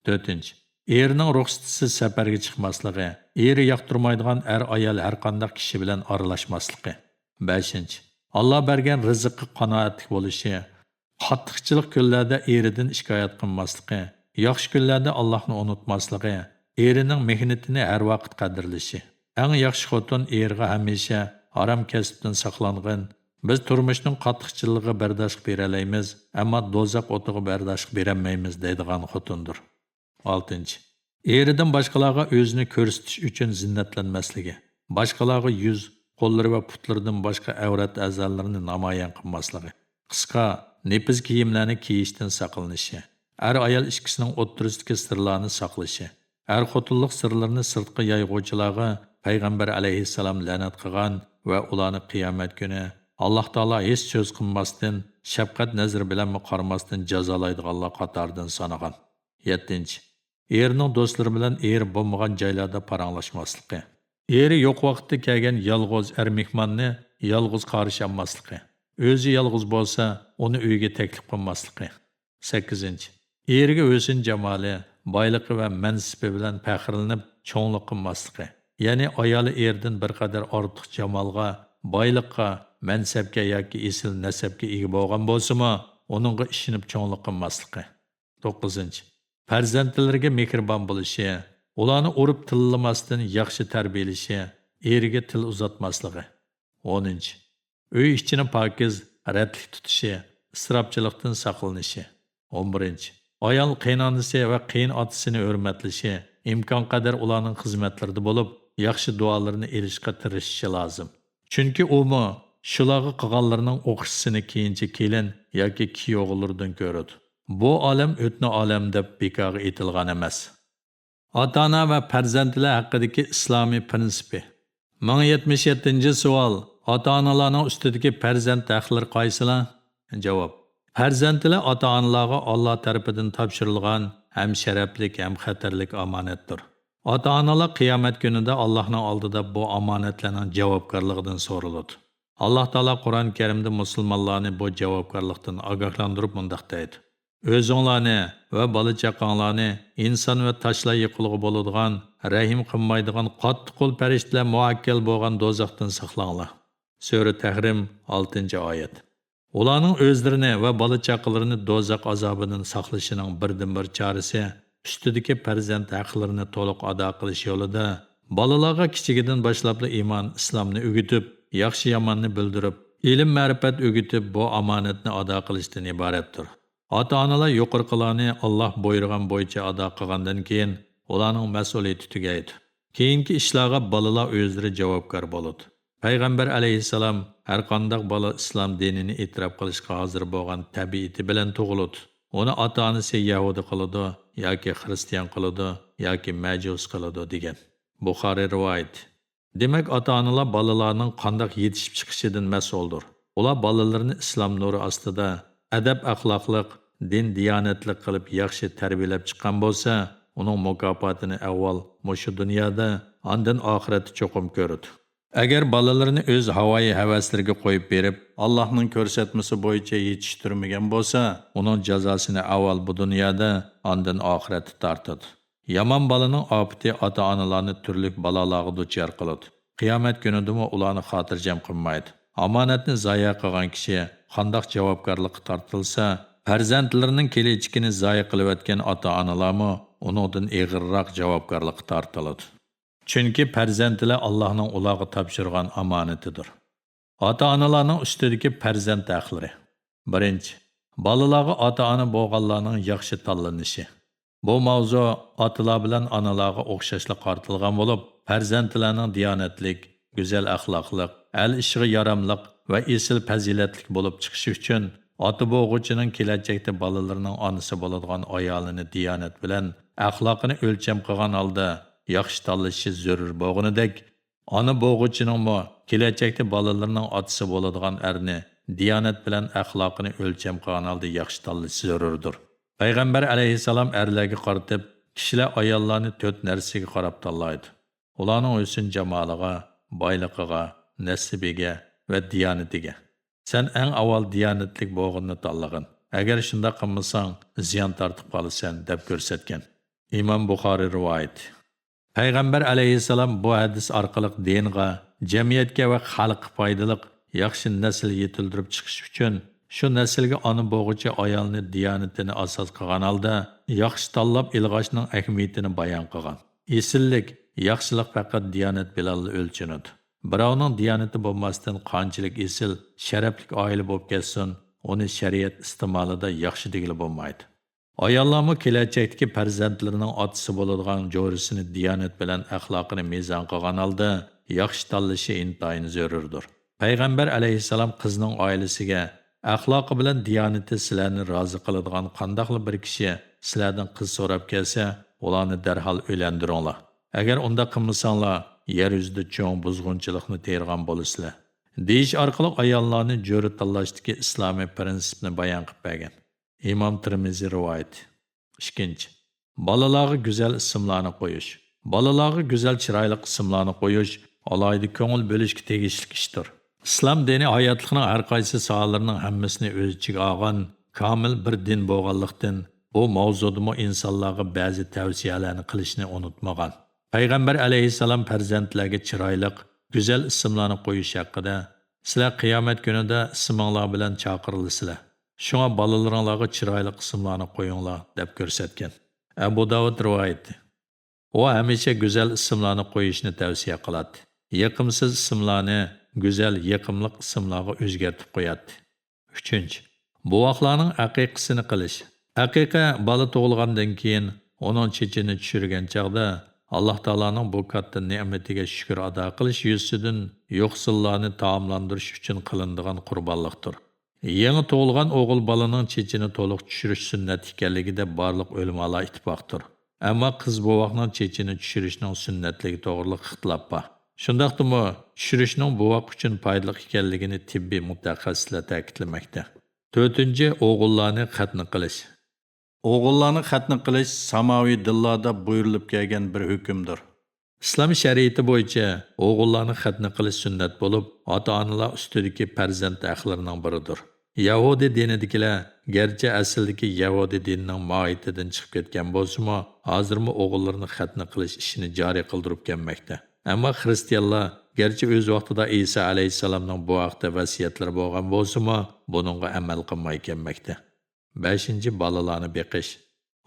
تۆتىنچى، ئېرىنىڭ رۇخسىتىسىز سەپەرگە چىقماسلىقى، ئېرى ياقتۇرمايدىغان ئەر-ئايال ھەرقانداق كىشى بىلەن ئارىلاشماسلىقى. بەشىنچى، ئاللا بەرگەن رىزىققا قانائەتلىك بولۇشى، قاتتىقچىلىق كۈنلەردە ئېرىدىن شىكايەت قىلماسلىقى، ياخشى كۈنلەردە ئاللاھنى ئۇنتۇماسلىقى، ئېرىنىڭ مېھنىتىنى ھەر ۋاقىت قەدىرلىشى. ئەڭ ياخشى خوتۇن ئېرىغا ھەمىشە ھارام كەسىپتىن ساقلانغىن، بىز تۇرمۇشنىڭ قاتتىقچىلىقىغا بەرداشلىق بېرەلەيمىز، ئەمما دوزاخ ئوتىغا بەرداشلىق بېرەلمەيمىز دەيدىغان خوتۇندۇر. ئالتىنچى، ئېرىدىن باشقىلارغا ئۆزىنى كۆرسىتىش ئۈچۈن زىننەتلەنمەسلىكى، باشقىلارغا يۈز، قوللىرى ۋە پۇتلىرىدىن باشقا ئەۋرەت ئەزالىرىنى نامايان قىلماسلىقى، قىسقا، نېپىز كىيىملەرنى كىيىشتىن ساقلىنىشى، ئەر-ئايال ئىككىسىنىڭ ئوتتۇرىسىدىكى سىرلارنى ساقلىشى. ئەر-خوتۇنلۇق سىرلىرىنى سىرتقا يايغۇچىلارغا پەيغەمبەر ئەلەيھىسسالام لەنەت قىلغان ۋە ئۇلارنى قىيامەت كۈنى ئاللاھ تائالا ھېچ سۆز قىلماستىن، شەپقەت نەزىرى بىلەنمۇ قارىماستىن جازالايدىغانلار قاتارىدىن سانىغان. يەتتىنچى، ئېرىنىڭ دوستلىرى بىلەن ئېرى بولمىغان جايلاردا پاراڭلاشماسلىقى. ئېرى يوق ۋاقىتتا كەلگەن يالغۇز ئەر مېھماننى يالغۇز قارشى ئالماسلىقى. ئۆزى يالغۇز بولسا، ئۇنى ئۆيىگە تەكلىپ قىلماسلىقى. سەككىزىنچى، ئېرىگە ھۆسن-جامالى، بايلىقى ۋە مەنسىپى بىلەن پەخىرلىنىپ چوڭلۇق قىلماسلىقى. يەنى ئايالى ئېرىدىن بىر قەدەر ئارتۇق جامالغا، بايلىققا، مەنسەپكە ياكى ئېسىل نەسەبكە ئىگە بولغان بولسىمۇ، ئۇنىڭغا ئىشىنىپ چوڭلۇق قىلماسلىقى. توققۇزىنچى، پەرزەنتلىرىگە مېھرىبان بولۇشى، ئۇلارنى ئۇرۇپ تىللىماستىن ياخشى تەربىيەلىشى، ئېرىگە تىل ئۇزاتماسلىقى. ئونىنچى، ئۆي ئىچىنى پاكىز، رەتلىك تۇتۇشى، ئىسراپچىلىقتىن ساقلىنىشى. ئون بىرىنچى، ئايال قېيىنئانىسى ۋە قېيىنئاتىسىنى ھۆرمەتلىشى، ئىمكانقەدەر ئۇلارنىڭ خىزمەتلىرىدە بولۇپ، ياخشى دۇئالىرىنى ئېلىشقا تىرىشىشى لازىم. چۈنكى ئۇمۇ شۇلارغا قىلغانلىرىنىڭ ئوخشىسىنى كېيىنچە كېلىن ياكى كىيوغىلىرىدىن كۆرىدۇ. بۇ ئالەم ئۆتنە ئالەم دەپ بىكارغا ئېيتىلغان ئەمەس. ئاتا-ئانا ۋە پەرزەنتلەر ھەققىدىكى ئىسلامىي پىرىنسىپى. مىڭ يەتمىش يەتتىنچى سوئال، ئاتا-ئانىلارنىڭ ئۈستىدىكى پەرزەنت ھەقلىرى قايسىلار؟ جاۋاب، پەرزەنتلەر ئاتا-ئانىلارغا ئاللا تەرىپىدىن تاپشۇرۇلغان ھەم شەرەپلىك ھەم خەتەرلىك ئامانەتتۇر. ئاتا-ئانىلار قىيامەت كۈنىدە ئاللاھنىڭ ئالدىدا بۇ ئامانەتلەرنىڭ جاۋابكارلىقىدىن سورىلىدۇ. ئاللاھ تائالا قۇرئان كەرىمدە مۇسۇلمانلارنى بۇ جاۋابكارلىقتىن ئاگاھلاندۇرۇپ مۇنداق دەيدۇ: ئۆزۈڭلارنى ۋە بالا-چاقاڭلارنى ئىنسان ۋە تاشلار يېقىلغۇ بولىدىغان، رەھىم قىلمايدىغان قاتتىق قول پەرىشتىلەر مۇئەككەل بولغان دوزاختىن ساقلاڭلار. سۈرە تەھرىم، ئالتىنچى ئايەت. ئۇلارنىڭ ئۆزلىرىنى ۋە بالا-چاقىلىرىنى دوزاخ ئازابىدىن ساقلىشىنىڭ بىردىنبىر چارىسى ئۈستىدىكى پەرزەنت ھەقلىرىنى تولۇق ئادا قىلىش يولىدا بالىلارغا كىچىكىدىن باشلاپلا ئىمان، ئىسلامنى ئۆگىتىپ، ياخشى-ياماننى بىلدۈرۈپ، ئىلىم-مەرىپەت ئۆگىتىپ، بۇ ئامانەتنى ئادا قىلىشتىن ئىبارەتتۇر. ئاتا-ئانىلار يۇقىرىقىلارنى ئاللاھ بۇيرۇغان بويىچە ئادا قىلغاندىن كېيىن، ئۇلارنىڭ مەسئۇلىيىتى تۈگەيدۇ. كېيىنكى ئىشلارغا بالىلار ئۆزلىرى جاۋابكار بولىدۇ. پەيغەمبەر ئەلەيھىسسالام، ھەرقانداق بالا ئىسلام دىنىنى ئېتىراپ قىلىشقا ھازىر بولغان تەبىئىتى بىلەن تۇغۇلىدۇ. ئۇنى ئاتا-ئانىسى يەھۇدىي قىلىدۇ ياكى خىرىستىيان قىلىدۇ ياكى مەجۇس قىلىدۇ، دېگەن. بۇخارىي رىۋايىتى. دېمەك، ئاتا-ئانىلار بالىلارنىڭ قانداق يېتىشىپ چىقىشىدىن مەسئۇلدۇر. ئۇلار بالىلىرىنى ئىسلام نۇرى ئاستىدا ئەدەپ-ئەخلاقلىق، دىن-دىيانەتلىك قىلىپ ياخشى تەربىيەلەپ چىققان بولسا، ئۇنىڭ مۇكاپاتىنى ئاۋۋال مۇشۇ دۇنيادا، ئاندىن ئاخىرەتتە چوقۇم كۆرىدۇ. ئەگەر بالىلىرىنى ئۆز ھاۋايى ھەۋەسلىرىگە قويۇپ بېرىپ، ئاللاھنىڭ كۆرسەتمىسى بويىچە يېتىشتۈرمىگەن بولسا، ئۇنىڭ جازاسىنى ئاۋۋال بۇ دۇنيادا، ئاندىن ئاخىرەتتە تارتىدۇ. يامان بالىنىڭ ئاپىتى ئاتا-ئانىلارنى تۈرلۈك بالالارغا دۇچار قىلىدۇ. قىيامەت كۈنىدىمۇ ئۇلارنى خاتىرجەم قىلمايدۇ. ئامانەتنى زايە قىلغان كىشى قانداق جاۋابكارلىققا تارتىلسا، پەرزەنتلىرىنىڭ كېلىچىكىنى زايە قىلىۋەتكەن ئاتا-ئانىلارمۇ ئۇنىڭدىن ئېغىرراق جاۋابكارلىققا تارتىلىدۇ. چۈنكى پەرزەنتلەر ئاللاھنىڭ ئۇلارغا تاپشۇرغان ئامانىتىدۇر. ئاتا-ئانىلارنىڭ ئۈستىدىكى پەرزەنت ھەقلىرى. بىرىنچى، بالىلارغا ئاتا-ئانا بولغانلارنىڭ ياخشى تاللىنىشى. بۇ ماۋزۇ ئاتىلار بىلەن ئانىلارغا ئوخشاشلا قارىتىلغان بولۇپ، پەرزەنتلەرنىڭ دىيانەتلىك، گۈزەل ئەخلاقلىق، ئەل ئىشىغا ياراملىق ۋە ئېسىل پەزىلەتلىك بولۇپ چىقىشى ئۈچۈن، ئاتا بولغۇچىنىڭ كېلەچەكتە بالىلىرىنىڭ ئانىسى بولىدىغان ئايالىنى دىيانەت بىلەن ئەخلاقىنى ئۆلچەم قىلغان ھالدا ياخشى تاللىشى زۆرۈر بولغىنىدەك، ئانا بولغۇچىنىڭمۇ كېلەچەكتە بالىلىرىنىڭ ئاتىسى بولىدىغان ئەرنى دىيانەت بىلەن ئەخلاقىنى ئۆلچەم قىلغان ھالدا ياخشى تاللىشى زۆرۈردۇر. پەيغەمبەر ئەلەيھىسسالام ئەرلەرگە قارىتىپ، كىشىلەر ئاياللارنى تۆت نەرسىگە قاراپ تاللايدۇ. ئۇلارنىڭ ھۆسن-جامالىغا، بايلىقىغا، نەسىبىگە ۋە دىيانىتىگە. سەن ئەڭ ئاۋۋال دىيانەتلىك بولغىنىنى تاللىغىن. ئەگەر شۇنداق قىلمىساڭ، زىيان تارتىپ قالىسەن، دەپ كۆرسەتكەن. ئىمام بۇخارىي رىۋايىتى. پەيغەمبەر ئەلەيھىسسالام بۇ ھەدىس ئارقىلىق دىنغا، جەمئىيەتكە ۋە خەلققە پايدىلىق ياخشى نەسىل يېتىلدۈرۈپ چىقىش ئۈچۈن، شۇ نەسىلگە ئانا بوغۇچى ئايالنى دىيانىتىنى ئاساس قىلغان ھالدا ياخشى تاللاپ ئىلغاشنىڭ ئەھمىيىتىنى بايان قىلغان. ئېسىللىك، ياخشىلىق پەقەت دىيانەت بىلەنلا ئۆلچىنىدۇ. بىراۋنىڭ دىيانىتى بولماستىن قانچىلىك ئېسىل، شەرەپلىك ئائىلە بولۇپ كەتسۇن، ئۇنى شەرىئەت ئىستېمالىدا ياخشى دېگىلى بولمايدۇ. ئاياللارمۇ كېلەچەكتىكى پەرزەنتلىرىنىڭ ئاتىسى بولىدىغان جورىسىنى دىيانەت بىلەن ئەخلاقىنى مىزان قىلغان ھالدا ياخشى تاللىشى ئىنتايىن زۆرۈردۇر. پەيغەمبەر ئەلەيھىسسالام قىزنىڭ ئائىلىسىگە ئەخلاقى بىلەن دىيانىتى سىلەرنى رازى قىلىدىغان قانداقلا بىر كىشى سىلەردىن قىز سوراپ كەلسە، ئۇلارنى دەرھال ئۆيلەندۈرۈڭلار. ئەگەر ئۇنداق قىلمىساڭلار، يەر يۈزىدە چوڭ بۇزغۇنچىلىقنى تېرىغان بولىسىلەر، دېيىش ئارقىلىق ئاياللارنى جۆرە تاللاشتىكى ئىسلامىي پىرىنسىپنى بايان قىلىپ بەرگەن. ئىمام تىرمىزى رىۋايىتى. ئىككىنچى، بالىلارغا گۈزەل ئىسىملارنى قويۇش. بالىلارغا گۈزەل، چىرايلىق ئىسىملارنى قويۇش ئالاھىدە كۆڭۈل بۆلۈشكە تېگىشلىك ئىشتۇر. ئىسلام دىنى ھاياتلىقنىڭ ھەر قايسى ساھەلىرىنىڭ ھەممىسىنى ئۆز ئىچىگە ئالغان كامىل بىر دىن بولغانلىقتىن، بۇ ماۋزۇدىمۇ ئىنسانلارغا بەزى تەۋسىيەلەرنى قىلىشنى ئۇنتۇمىغان. پەيغەمبەر ئەلەيھىسسالام پەرزەنتلەرگە چىرايلىق، گۈزەل ئىسىملارنى قويۇش ھەققىدە، سىلەر قىيامەت كۈنىدە ئىسمىڭلار بىلەن چاقىرىلىسىلەر، شۇڭا بالىلىرىڭلارغا چىرايلىق ئىسىملارنى قويۇڭلار، دەپ كۆرسەتكەن. ئەبۇ داۋۇد رىۋايىتى. ئۇ ھەمىشە گۈزەل ئىسىملارنى قويۇشنى تەۋسىيە قىلاتتى. يېقىمسىز ئىسىملارنى گۈزەل، يېقىملىق ئىسىملارغا ئۆزگەرتىپ قوياتتى. ئۈچىنچى، بوۋاقلارنىڭ ئەقىقىسىنى قىلىش. ئەقىقە بالا تۇغۇلغاندىن كېيىن ئۇنىڭ چېچىنى چۈشۈرگەن چاغدا، ئاللاھ تائالانىڭ بۇ كاتتا نېمىتىگە شۈكۈر ئادا قىلىش يۈزىسىدىن يوقسۇللارنى تائاملاندۇرۇش ئۈچۈن قىلىنىدىغان قۇربانلىقتۇر. يېڭى تۇغۇلغان ئوغۇل بالىنىڭ چېچىنى تولۇق چۈشۈرۈش سۈننەت ئىكەنلىكىدە بارلىق ئۆلىمالار ئىتتىپاقتۇر. ئەمما قىز بوۋاقنىڭ چېچىنى چۈشۈرۈشنىڭ سۈننەتلىكى توغرىلىق ئىختىلاپ بار. شۇنداقتىمۇ، چۈشۈرۈشنىڭ بوۋاق ئۈچۈن پايدىلىق ئىكەنلىكىنى تېببىي مۇتەخەسسىسلەر تەكىتلىمەكتە. تۆتىنچى، ئوغۇللارنى خەتنە قىلىش. ئوغۇللارنى خەتنە قىلىش ساماۋىي دىنلاردا بۇيرۇلۇپ كەلگەن بىر ھۆكۈمدۇر. ئىسلام شەرىئىتى بويىچە ئوغۇللارنى خەتنە قىلىش سۈننەت بولۇپ، ئاتا-ئانىلار ئۈستىدىكى پەرزەنت ھەقلىرىنىڭ بىرىدۇر. يەھۇدىي دىنىدىكىلەر گەرچە ئەسلىدىكى يەھۇدىي دىنىنىڭ ماھىيىتىدىن چىقىپ كەتكەن بولسىمۇ، ھازىرمۇ ئوغۇللىرىنى خەتنە قىلىش ئىشىنى جارى قىلدۇرۇپ كەلمەكتە. ئەمما خىرىستىيانلار گەرچە ئۆز ۋاقتىدا ئىسا ئەلەيھىسسالامنىڭ بۇ ھەقتە ۋەسىيەتلىرى بولغان بولسىمۇ، بۇنىڭغا ئەمەل قىلماي كەلمەكتە. بەشىنچى، بالىلارنى بېقىش.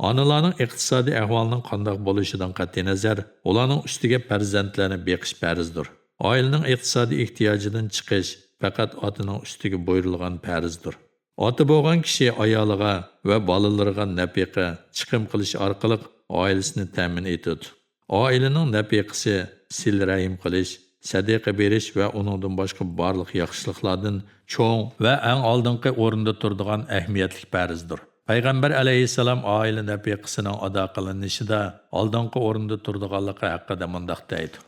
ئانىلارنىڭ ئىقتىسادىي ئەھۋالىنىڭ قانداق بولۇشىدىن قەتئىينەزەر، ئۇلارنىڭ ئۈستىگە پەرزەنتلەرنى بېقىش پەرزدۇر. ئائىلىنىڭ ئىقتىسادىي ئېھتىياجىدىن چىقىش پەقەت ئاتىنىڭ ئۈستىگە بۇيرۇلغان پەرزدۇر. ئاتا بولغان كىشى ئايالىغا ۋە بالىلىرىغا نەپىقە، چىقىم قىلىش ئارقىلىق ئائىلىسىنى تەمىن ئېتىدۇ. ئائىلىنىڭ نەپىقىسى سىلە رەھىم قىلىش، سەدىقە بېرىش ۋە ئۇنىڭدىن باشقا بارلىق ياخشىلىقلاردىن چوڭ ۋە ئەڭ ئالدىنقى ئورۇندا تۇرىدىغان ئەھمىيەتلىك پەرزدۇر. پەيغەمبەر ئەلەيھىسسالام ئائىلە نەپىقىسىنىڭ ئادا قىلىنىشىدا ئالدىنقى ئورۇندا تۇرىدىغانلىقى ھەققىدە مۇنداق دەيدۇ: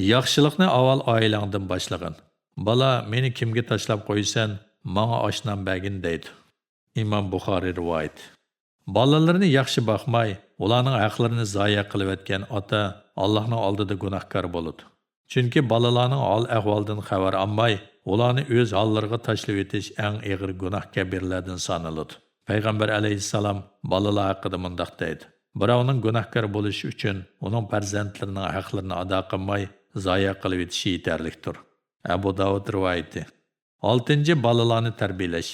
ياخشىلىقنى ئاۋۋال ئائىلەڭدىن باشلىغىن. بالا، مېنى كىمگە تاشلاپ قويىسەن، ماڭا ئاش-نان بەرگىن، دەيدۇ. ئىمام بۇخارىي رىۋايىتى. بالىلىرىنى ياخشى باقماي، ئۇلارنىڭ ھەقلىرىنى زايە قىلىۋەتكەن ئاتا ئاللاھنىڭ ئالدىدا گۇناھكار بولىدۇ. چۈنكى بالىلارنىڭ ھال-ئەھۋالىدىن خەۋەر ئالماي، ئۇلارنى ئۆز ھاللىرىغا تاشلىۋېتىش ئەڭ ئېغىر گۇناھ كەبىرىلەردىن سانىلىدۇ. پەيغەمبەر ئەلەيھىسسالام بالىلار ھەققىدە مۇنداق دەيدۇ: بىراۋنىڭ گۇناھكار بولۇشى ئۈچۈن ئۇنىڭ پەرزەنتلىرىنىڭ ھەقلىرىنى ئادا قىلماي، زايە قىلىۋېتىشى يېتەرلىكتۇر. ئەبۇ داۋۇد رىۋايىتى. ئالتىنچى، بالىلارنى تەربىيەلەش.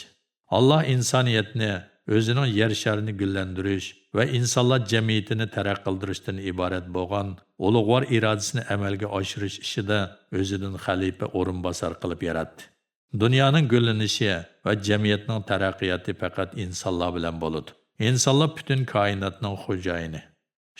ئاللاھ ئىنسانىيەتنى، ئۆزىنىڭ يەر شارىنى گۈللەندۈرۈش ۋە ئىنسانلار جەمئىيىتىنى تەرەققىي قىلدۇرۇشتىن ئىبارەت بولغان ئۇلۇغۋار ئىرادىسىنى ئەمەلگە ئاشۇرۇش ئىشىدا ئۆزىدىن خەلىپە، ئورۇنباسار قىلىپ ياراتتى. دۇنيانىڭ گۈللىنىشى ۋە جەمئىيەتنىڭ تەرەققىياتى پەقەت ئىنسانلار بىلەن بولىدۇ. ئىنسانلار پۈتۈن كائىناتنىڭ خوجايىنى.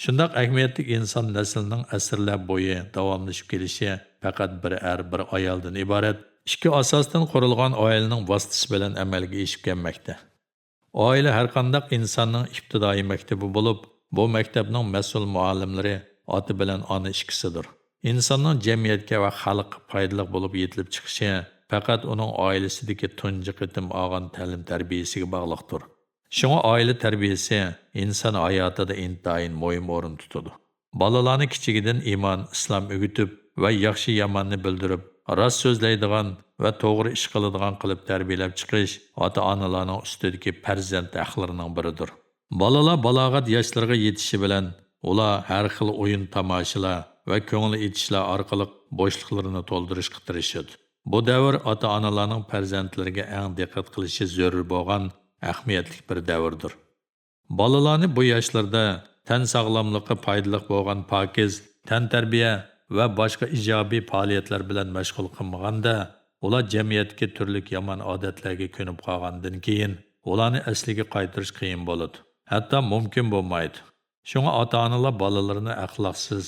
شۇنداق ئەھمىيەتلىك ئىنسان نەسلىنىڭ ئەسىرلەر بويى داۋاملىشىپ كېلىشى پەقەت بىر ئەر، بىر ئايالدىن ئىبارەت ئىككى ئاساستىن قۇرۇلغان ئائىلىنىڭ ۋاسىتىسى بىلەن ئەمەلگە ئېشىپ كەلمەكتە. ئائىلە ھەرقانداق ئىنساننىڭ ئىپتىدائىي مەكتىپى بولۇپ، بۇ مەكتەپنىڭ مەسئۇل مۇئەللىملىرى ئاتا بىلەن ئانا ئىككىسىدۇر. ئىنساننىڭ جەمئىيەتكە ۋە خەلققە پايدىلىق بولۇپ يېتىلىپ چىقىشى پەقەت ئۇنىڭ ئائىلىسىدىكى تۇنجى قېتىم ئالغان تەلىم-تەربىيەسىگە باغلىقتۇر. شۇڭا ئائىلە تەربىيەسى ئىنسان ھاياتىدا ئىنتايىن مۇھىم ئورۇن تۇتىدۇ. بالىلارنى كىچىكىدىن ئىمان، ئىسلام ئۆگىتىپ ۋە ياخشى-ياماننى بىلدۈرۈپ، راست سۆزلەيدىغان ۋە توغرا ئىش قىلىدىغان قىلىپ تەربىيەلەپ چىقىش ئاتا-ئانىلارنىڭ ئۈستىدىكى پەرزەنت ھەقلىرىنىڭ بىرىدۇر. بالىلار بالاغەت ياشلىرىغا يېتىشى بىلەن، ئۇلار ھەر خىل ئويۇن-تاماشىلار ۋە كۆڭۈل ئېچىشلار ئارقىلىق بوشلۇقلىرىنى تولدۇرۇشقا تىرىشىدۇ. بۇ دەۋر ئاتا-ئانىلارنىڭ پەرزەنتلىرىگە ئەڭ دىققەت قىلىشى زۆرۈر بولغان ئەھمىيەتلىك بىر دەۋردۇر. بالىلارنى بۇ ياشلىرىدا تەن ساغلاملىققا پايدىلىق بولغان پاكىز تەنتەربىيە ۋە باشقا ئىجابىي پائالىيەتلەر بىلەن مەشغۇل قىلمىغاندا، ئۇلار جەمئىيەتتىكى تۈرلۈك يامان ئادەتلەرگە كۆنۈپ قالغاندىن كېيىن، ئۇلارنى ئەسلىگە قايتۇرۇش قىيىن بولىدۇ، ھەتتا مۇمكىن بولمايدۇ. شۇڭا ئاتا-ئانىلار بالىلىرىنى ئەخلاقسىز،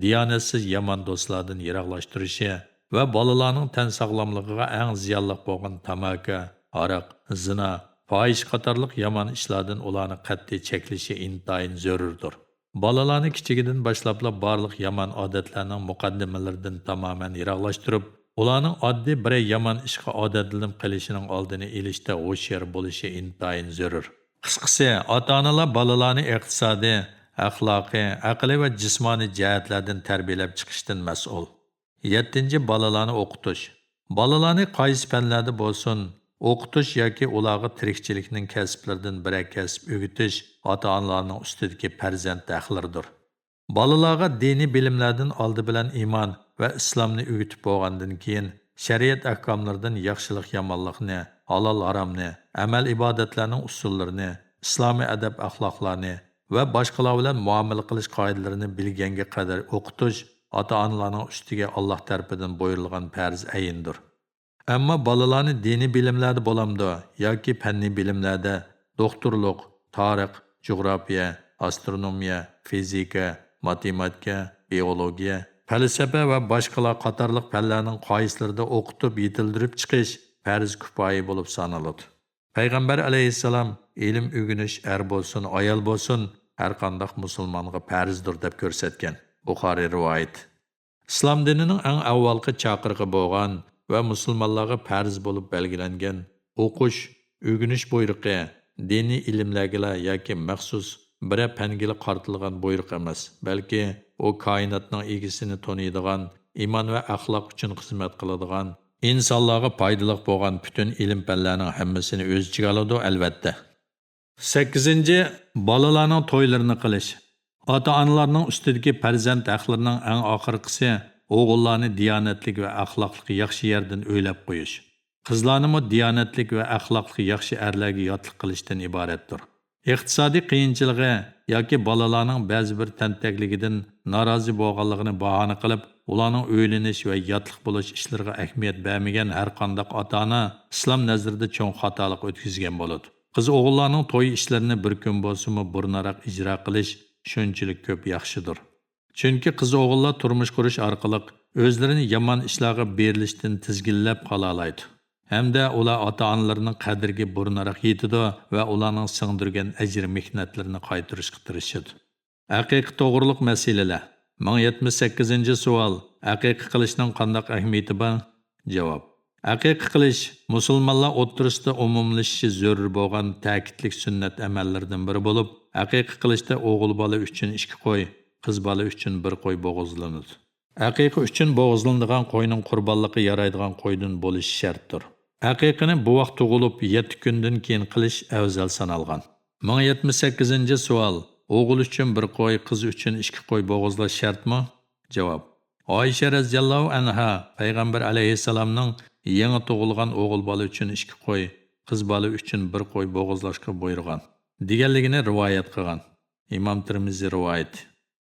دىيانەتسىز يامان دوستلاردىن يىراقلاشتۇرۇشى ۋە بالىلارنىڭ تەن ساغلاملىقىغا ئەڭ زىيانلىق بولغان تاماكا، ھاراق، زىنا، پاھىشە قاتارلىق يامان ئىشلاردىن ئۇلارنى قەتئىي چەكلىشى ئىنتايىن زۆرۈردۇر. بالىلارنى كىچىكىدىن باشلاپلا بارلىق يامان ئادەتلەرنىڭ مۇقەددىمىلىرىدىن تامامەن يىراقلاشتۇرۇپ، ئۇلارنىڭ ئاددىي بىرەر يامان ئىشقا ئادەتلىنىپ قېلىشىنىڭ ئالدىنى ئېلىشتا ھوشيار بولۇشى ئىنتايىن زۆرۈر. قىسقىسى، ئاتا-ئانىلار بالىلارنى ئىقتىسادىي، ئەخلاقىي، ئەقلىي ۋە جىسمانىي جەھەتلەردىن تەربىيەلەپ چىقىشتىن مەسئۇل. يەتتىنچى، بالىلارنى ئوقۇتۇش. بالىلارنى قايسى پەنلەردە بولسۇن، ئوقۇتۇش ياكى ئۇلارغا تىرىكچىلىكنىڭ كەسىپلىرىدىن بىرەر كەسىپ ئۆگىتىش ئاتا-ئانىلارنىڭ ئۈستىدىكى پەرزەنت ھەقلىرىدۇر. بالىلارغا دىنىي بىلىملەردىن ئالدى بىلەن ئىمان ۋە ئىسلامنى ئۆگىتىپ بولغاندىن كېيىن، شەرىئەت ئەھكاملىرىدىن ياخشىلىق-يامانلىقنى، ھالال-ھارامنى، ئەمەل-ئىبادەتلەرنىڭ ئۇسۇللىرىنى، ئىسلامىي ئەدەپ-ئەخلاقلارنى ۋە باشقىلار بىلەن مۇئامىلە قىلىش قائىدىلىرىنى بىلگەنگە قەدەر ئوقۇتۇش ئاتا-ئانىلارنىڭ ئۈستىگە ئاللاھ تەرىپىدىن بۇيرۇلغان پەرز ئەينىدۇر. ئەمما بالىلارنى دىنىي بىلىملەردە بولامدۇ ياكى پەننىي بىلىملەردە، دوختۇرلۇق، تارىخ، جۇغراپىيە، ئاسترونومىيە، فىزىكا، ماتېماتىكا، بىئولوگىيە، پەلسەپە ۋە باشقىلار قاتارلىق پەنلەرنىڭ قايسىلىرىدا ئوقۇتۇپ يېتىلدۈرۈپ چىقىش پەرز كۇپايە بولۇپ سانىلىدۇ. پەيغەمبەر ئەلەيھىسسالام، ئىلىم ئۆگىنىش ئەر بولسۇن، ئايال بولسۇن، ھەرقانداق مۇسۇلمانغا پەرزدۇر دەپ كۆرسەتكەن. بۇخارىي رىۋايىتى. ئىسلام دىنىنىڭ ئەڭ ئاۋۋالقى چاقىرىقى بولغان ۋە مۇسۇلمانلارغا پەرز بولۇپ بەلگىلەنگەن ئوقۇش، ئۆگىنىش بۇيرۇقى دىنىي ئىلىملەرگىلا ياكى مەخسۇس بىرەر پەنگىلا قارىتىلغان بۇيرۇق ئەمەس، بەلكى ئۇ كائىناتنىڭ ئىگىسىنى تونۇيدىغان، ئىمان ۋە ئەخلاق ئۈچۈن خىزمەت قىلىدىغان، ئىنسانلارغا پايدىلىق بولغان پۈتۈن ئىلىم-پەنلەرنىڭ ھەممىسىنى ئۆز ئىچىگە ئالىدۇ، ئەلۋەتتە. سەككىزىنچى، بالىلارنىڭ تويلىرىنى قىلىش. ئاتا-ئانىلارنىڭ ئۈستىدىكى پەرزەنت ھەقلىرىنىڭ ئەڭ ئاخىرقىسى ئوغۇللارنى دىيانەتلىك ۋە ئەخلاقلىق ياخشى يەردىن ئۆيلەپ قويۇش. قىزلارنىمۇ دىيانەتلىك ۋە ئەخلاقلىق ياخشى ئەرلەرگە ياتلىق قىلىشتىن ئىبارەتتۇر. ئىقتىسادىي قىيىنچىلىقى ياكى بالىلارنىڭ بەزى بىر تەنتەكلىكىدىن نارازى بولغانلىقىنى باھانە قىلىپ، ئۇلارنىڭ ئۆيلىنىش ۋە ياتلىق بولۇش ئىشلىرىغا ئەھمىيەت بەرمىگەن ھەرقانداق ئاتا-ئانا ئىسلام نەزىرىدە چوڭ خاتالىق ئۆتكۈزگەن بولىدۇ. قىز-ئوغۇللارنىڭ توي ئىشلىرىنى بىر كۈن بولسىمۇ بۇرۇنراق ئىجرا قىلىش شۇنچىلىك كۆپ ياخشىدۇر. چۈنكى قىز-ئوغۇللار تۇرمۇش قۇرۇش ئارقىلىق ئۆزلىرىنى يامان ئىشلارغا بېرىلىشتىن تىزگىنلەپ قالالايدۇ. ھەمدە ئۇلار ئاتا-ئانىلىرىنىڭ قەدرىگە بۇرۇنراق يېتىدۇ ۋە ئۇلارنىڭ سىڭدۈرگەن ئەجىر-مېھنەتلىرىنى قايتۇرۇشقا تىرىشىدۇ. ئەقىقە توغرۇلۇق مەسىلىلەر. مىڭ يەتمىش سەككىزىنچى سوئال، ئەقىقە قىلىشنىڭ قانداق ئەھمىيىتى بار؟ جاۋاب. ئەقىقە قىلىش مۇسۇلمانلار ئوتتۇرىسىدا ئومۇملىشىشى زۆرۈر بولغان تەكىتلىك سۈننەت ئەمەللىرىدىن بىرى بولۇپ، ئەقىقە قىلىشتا ئوغۇل بالا ئۈچۈن ئىككى قوي، قىز بالا ئۈچۈن بىر قوي بوغۇزلىنىدۇ. ئەقىقە ئۈچۈن بوغۇزلىنىدىغان قوينىڭ قۇربانلىققا يارايدىغان قويدىن بولۇشى شەرتتۇر. ئەقىقىنى بوۋاق تۇغۇلۇپ يەتتە كۈندىن كېيىن قىلىش ئەۋزەل سانالغان. مىڭ يەتمىش سەككىزىنچى سوئال، ئوغۇل ئۈچۈن بىر قوي، قىز ئۈچۈن ئىككى قوي بوغۇزلاش شەرتمۇ؟ جاۋاب. ئائىشە رەزىياللاھۇ ئەنھا پەيغەمبەر ئەلەيھىسسالامنىڭ يېڭى تۇغۇلغان ئوغۇل بالا ئۈچۈن ئىككى قوي، قىز بالا ئۈچۈن بىر قوي بوغۇزلاشقا بۇيرۇغان، دېگەنلىكىنى رىۋايەت قىلغان. ئىمام تىرمىزى رىۋايىتى.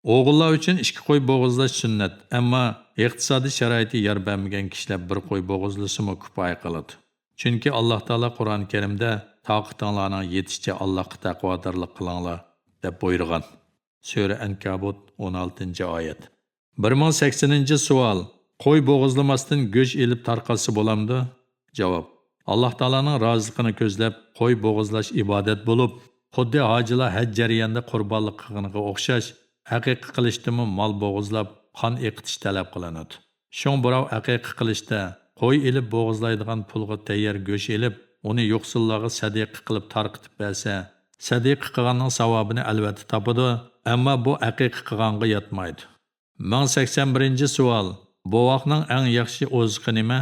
ئوغۇللار ئۈچۈن ئىككى قوي بوغۇزلاش سۈننەت، ئەمما ئىقتىسادىي شارائىتى يار بەرمىگەن كىشىلەر بىر قوي بوغۇزلىسىمۇ كۇپايە قىلىدۇ. چۈنكى ئاللاھ تائالا قۇرئان كەرىمدە، «تاقىتىڭلارنىڭ يېتىشىچە ئاللاھقا تەقۋادارلىق قىلىڭلار» دەپ بۇيرۇغان. سۈرە ئەنكابۇت، ئون ئالتىنچى ئايەت. بىر مىڭ سەكسىنىنچى سوئال، قوي بوغۇزلىماستىن گۆش ئېلىپ تارقاتسا بولامدۇ؟ جاۋاب. ئاللاھ تائالانىڭ رازىلىقىنى كۆزلەپ، قوي بوغۇزلاش ئىبادەت بولۇپ، خۇددى ھاجىلار ھەج جەريانىدا قۇربانلىق قىلغىنىغا ئوخشاش، ئەقىقە قىلىشتىمۇ مال بوغۇزلاپ، قان ئېقىتىش تەلەپ قىلىنىدۇ. شۇڭا بىراۋ ئەقىقە قىلىشتا قوي ئېلىپ بوغۇزلايدىغان پۇلغا تەييار گۆش ئېلىپ، ئۇنى يوقسۇللارغا سەدىقە قىلىپ تارقىتىپ بەرسە، سەدىقە قىلغاننىڭ ساۋابىنى ئەلۋەتتە تاپىدۇ، ئەمما بۇ ئەقىقە قىلغانغا ياتمايدۇ. مىڭ سەكسەن بىرىنچى سوئال، بوۋاقنىڭ ئەڭ ياخشى ئوزۇقى نېمە؟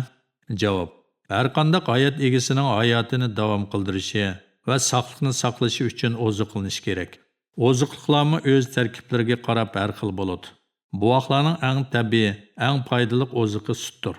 جاۋاب، ھەرقانداق ھايات ئىگىسىنىڭ ھاياتىنى داۋام قىلدۇرۇشى ۋە ساقلىقنى ساقلىشى ئۈچۈن ئوزۇقلىنىش كېرەك. ئوزۇقلۇقلارمۇ ئۆز تەركىبلىرىگە قاراپ ھەر خىل بولىدۇ. بوۋاقلارنىڭ ئەڭ تەبىئىي، ئەڭ پايدىلىق ئوزۇقى سۈتتۇر.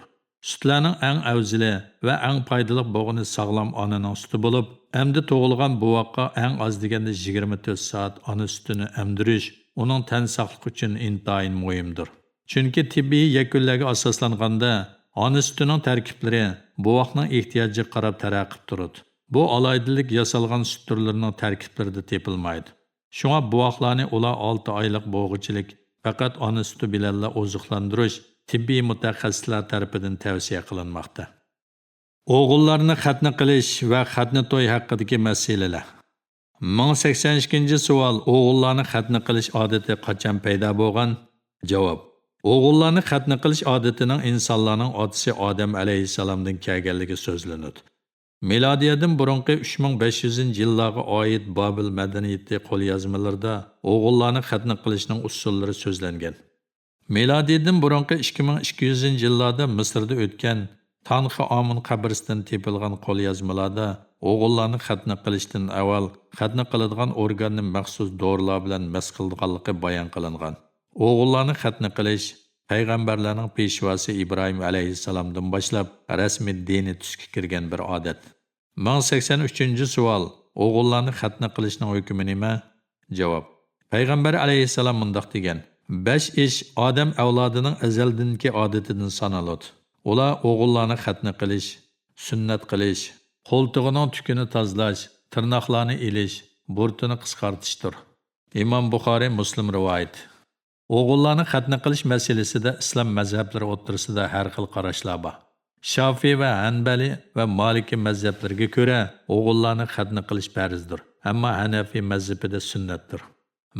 سۈتلەرنىڭ ئەڭ ئەۋزىلى ۋە ئەڭ پايدىلىق بولغىنى ساغلام ئانىنىڭ سۈتى بولۇپ، ئەمدى تۇغۇلغان بوۋاققا ئەڭ ئاز دېگەندە يىگىرمە تۆت سائەت ئانا سۈتىنى ئەمدۈرۈش ئۇنىڭ تەن ساقلىقى ئۈچۈن ئىنتايىن مۇھىمدۇر. چۈنكى تېببىي يەكۈنلەرگە ئاساسلانغاندا، ئانا سۈتىنىڭ تەركىبلىرى بوۋاقنىڭ ئېھتىياجىغا قاراپ تەرەققىپ تۇرىدۇ. بۇ ئالاھىدىلىك ياسالغان سۈت تۈرلىرىنىڭ تەركىبلىرىدە تېپىلمايدۇ. شۇڭا بوۋاقلارنى ئۇلار ئالتە ئايلىق بولغۇچىلىك پەقەت ئانا سۈتى بىلەنلا ئوزۇقلاندۇرۇش تېببىي مۇتەخەسسىسلەر تەرىپىدىن تەۋسىيە قىلىنماقتا. ئوغۇللارنى خەتنە قىلىش ۋە خەتنە توي ھەققىدىكى مەسىلىلەر. مىڭ سەكسەن ئىككىنچى سوئال، ئوغۇللارنى خەتنە قىلىش ئادىتى قاچان پەيدا بولغان؟ جاۋاب، ئوغۇللارنى خەتنە قىلىش ئادىتىنىڭ ئىنسانلارنىڭ ئاتىسى ئادەم ئەلەيھىسسالامدىن كەلگەنلىكى سۆزلىنىدۇ. مىلادىيەدىن بۇرۇنقى ئۈچ مىڭ بەش يۈزىنچى يىللارغا ئائىت بابىل مەدەنىيىتى قوليازمىلىرىدا ئوغۇللارنى خەتنە قىلىشنىڭ ئۇسۇللىرى سۆزلەنگەن. مىلادىيدىن بۇرۇنقى ئىككى مىڭ ئىككى يۈزىنچى يىللاردا مىسىردا ئۆتكەن تانخى ئامۇن قەبرىسىدىن تېپىلغان قوليازمىلاردا ئوغۇللارنى خەتنە قىلىشتىن ئاۋۋال خەتنە قىلىدىغان ئورگاننى مەخسۇس دورىلار بىلەن مەس قىلىدىغانلىقى بايان قىلىنغان. ئوغۇللارنى خەتنە قىلىش پەيغەمبەرلەرنىڭ پېشۋاسى ئىبراھىم ئەلەيھىسسالامدىن باشلاپ رەسمىي دىنىي تۈسكە كىرگەن بىر ئادەت. مىڭ سەكسەن ئۈچىنچى سوئال، ئوغۇللارنى خەتنە قىلىشنىڭ ھۆكمى نېمە؟ جاۋاب، پەيغەمبەر ئەلەيھىسسالام مۇنداق دېگەن: بەش ئىش ئادەم ئەۋلادىنىڭ ئەزەلدىنكى ئادىتىدىن سانىلىدۇ. ئۇلار ئوغۇللارنى خەتنە قىلىش، سۈننەت قىلىش، قولتۇقىنىڭ تۈكىنى تازىلاش، تىرناقلارنى ئېلىش، بۇرۇتىنى قىسقارتىشتۇر. ئىمام بۇخارىي، مۇسلىم رىۋايىتى. ئوغۇللارنى خەتنە قىلىش مەسىلىسىدە ئىسلام مەزھەپلىرى ئوتتۇرىسىدا ھەر خىل قاراشلار بار. شافىي ۋە ھەنبەلى ۋە مالىكىي مەزھەپلىرىگە كۆرە ئوغۇللارنى خەتنە قىلىش پەرزدۇر، ئەمما ھەنەفىي مەزھىپىدە سۈننەتتۇر.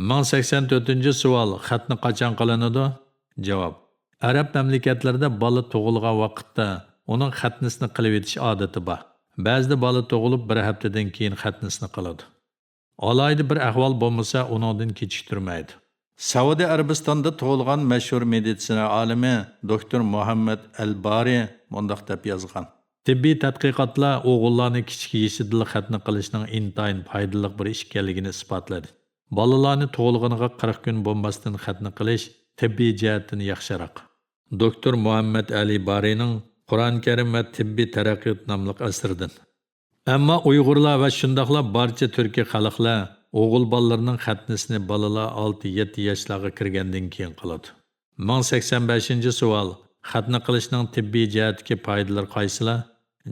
مىڭ سەكسەن تۆتىنچى سوئال، خەتنە قاچان قىلىنىدۇ؟ جاۋاب، ئەرەب مەملىكەتلىرىدە بالا تۇغۇلغان ۋاقىتتا ئۇنىڭ خەتنىسىنى قىلىۋېتىش ئادىتى بار. بەزىدە بالا تۇغۇلۇپ بىر ھەپتىدىن كېيىن خەتنىسىنى قىلىدۇ. ئالاھىدە بىر ئەھۋال بولمىسا، ئۇنىڭدىن كېچىكتۈرمەيدۇ. سەئۇدى ئەرەبىستاندا تۇغۇلغان مەشھۇر مېدىتسىنا ئالىمى دوكتور مۇھەممەد ئەل بارى مۇنداق دەپ يازغان: تېببىي تەتقىقاتلار ئوغۇللارنى كىچىك يېشىدىلا خەتنە قىلىشنىڭ ئىنتايىن پايدىلىق بىر ئىش ئىكەنلىكىنى ئىسپاتلىدى. بالىلارنى تۇغۇلغىنىغا قىرىق كۈن بولماستىن خەتنە قىلىش تېببىي جەھەتتىن ياخشىراق. دوكتور مۇھەممەد ئەلى بارىنىڭ قۇرئان كەرىم ۋە تېببىي تەرەققىيات ناملىق ئەسىرىدىن. ئەمما ئۇيغۇرلار ۋە شۇنداقلا بارچە تۈركىي خەلقلەر ئوغۇل بالىلىرىنىڭ خەتنىسىنى بالىلار ئالتە يەتتە ياشلارغا كىرگەندىن كېيىن قىلىدۇ. مىڭ سەكسەن بەشىنچى سوئال، خەتنە قىلىشنىڭ تېببىي جەھەتتىكى پايدىلىرى قايسىلار؟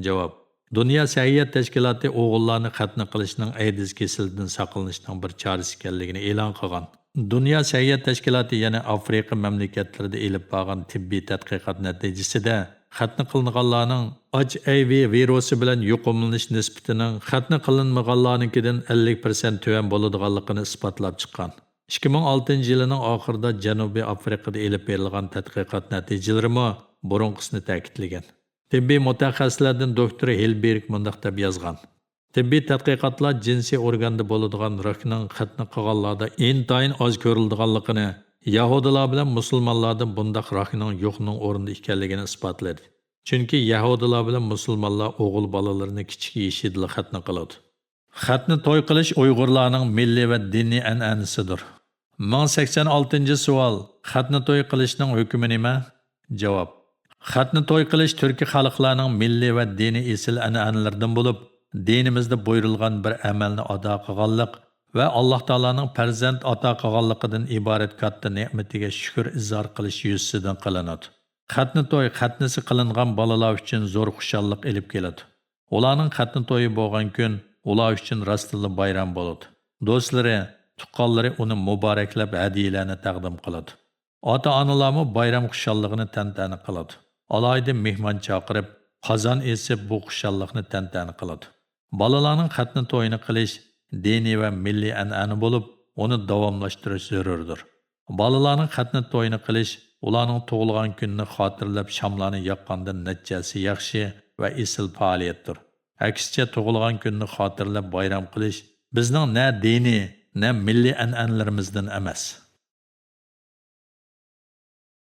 جاۋاب، دۇنيا سەھىيە تەشكىلاتى ئوغۇللارنى خەتنە قىلىشنىڭ ئەيدىز كېسىلىدىن ساقلىنىشنىڭ بىر چارىسى ئىكەنلىكىنى ئېلان قىلغان. دۇنيا سەھىيە تەشكىلاتى يەنە ئافرىقا مەملىكەتلىرىدە ئېلىپ بارغان تېببىي تەتقىقات نەتىجىسىدە، خەتنە قىلىنغانلارنىڭ ئاچ ئەي ۋى ۋىرۇسى بىلەن يۇقۇملىنىش نىسبىتىنىڭ خەتنە قىلىنمىغانلارنىڭكىدىن ئەللىك پىرسەنت تۆۋەن بولىدىغانلىقىنى ئىسپاتلاپ چىققان. ئىككى مىڭ ئالتىنچى يىلىنىڭ ئاخىرىدا جەنۇبىي ئافرىقىدا ئېلىپ بېرىلغان تەتقىقات نەتىجىلىرىمۇ بۇرۇنقىسىنى تەكىتلىگەن. تېببىي مۇتەخەسسىسلەردىن دوكتور ھىلبېرگ مۇنداق دەپ يازغان: تېببىي تەتقىقاتلار جىنسىي ئورگاندا بولىدىغان راكنىڭ خەتنە قىلغانلاردا ئىنتايىن ئاز كۆرۈلىدىغانلىقىنى، يەھۇدىيلار بىلەن مۇسۇلمانلاردا بۇنداق راكنىڭ يوقنىڭ ئورنىدا ئىكەنلىكىنى ئىسپاتلىدى. چۈنكى يەھۇدىيلار بىلەن مۇسۇلمانلار ئوغۇل بالىلىرىنى كىچىك يېشىدىلا خەتنە قىلىدۇ. خەتنە توي قىلىش ئۇيغۇرلارنىڭ مىللىي ۋە دىنىي ئەنئەنىسىدۇر. مىڭ سەكسەن ئالتىنچى سوئال، خەتنە توي قىلىشنىڭ ھۆكمى نېمە؟ جاۋاب، خەتنە توي قىلىش تۈركىي خەلقلەرنىڭ مىللىي ۋە دىنىي ئېسىل ئەنئەنىلىرىدىن بولۇپ، دىنىمىزدا بۇيرۇلغان بىر ئەمەلنى ئادا قىلغانلىق ۋە ئاللاھ تائالانىڭ پەرزەنت ئاتا قىلغانلىقىدىن ئىبارەت كاتتا نېمىتىگە شۈكۈر ئىزھار قىلىش يۈزىسىدىن قىلىنىدۇ. خەتنە توي، خەتنىسى قىلىنغان بالىلار ئۈچۈن زور خۇشاللىق ئېلىپ كېلىدۇ. ئۇلارنىڭ خەتنە تويى بولغان كۈن ئۇلار ئۈچۈن راستتىنلا بايرام بولىدۇ. دوستلىرى، تۇغقانلىرى ئۇنى مۇبارەكلەپ، ھەدىيەلەرنى تەقدىم قىلىدۇ. ئاتا-ئانىلارمۇ بايرام خۇشاللىقىنى تەنتەنە قىلىدۇ. ئالاھىدە مېھمان چاقىرىپ، قازان ئېسىپ، بۇ خۇشاللىقنى تەنتەنە قىلىدۇ. بالىلارنىڭ خەتنە تويىنى قىلىش دىنىي ۋە مىللىي ئەنئەنە بولۇپ، ئۇنى داۋاملاشتۇرۇش زۆرۈردۇر. بالىلارنىڭ خەتنە تويىنى قىلىش ئۇلارنىڭ تۇغۇلغان كۈنىنى خاتىرىلەپ شاملارنى ياققاندىن نەچچە ھەسسە ياخشى ۋە ئېسىل پائالىيەتتۇر. ئەكسىچە، تۇغۇلغان كۈنىنى خاتىرىلەپ بايرام قىلىش بىزنىڭ نە دىنىي، نە مىللىي ئەنئەنىلىرىمىزدىن ئەمەس.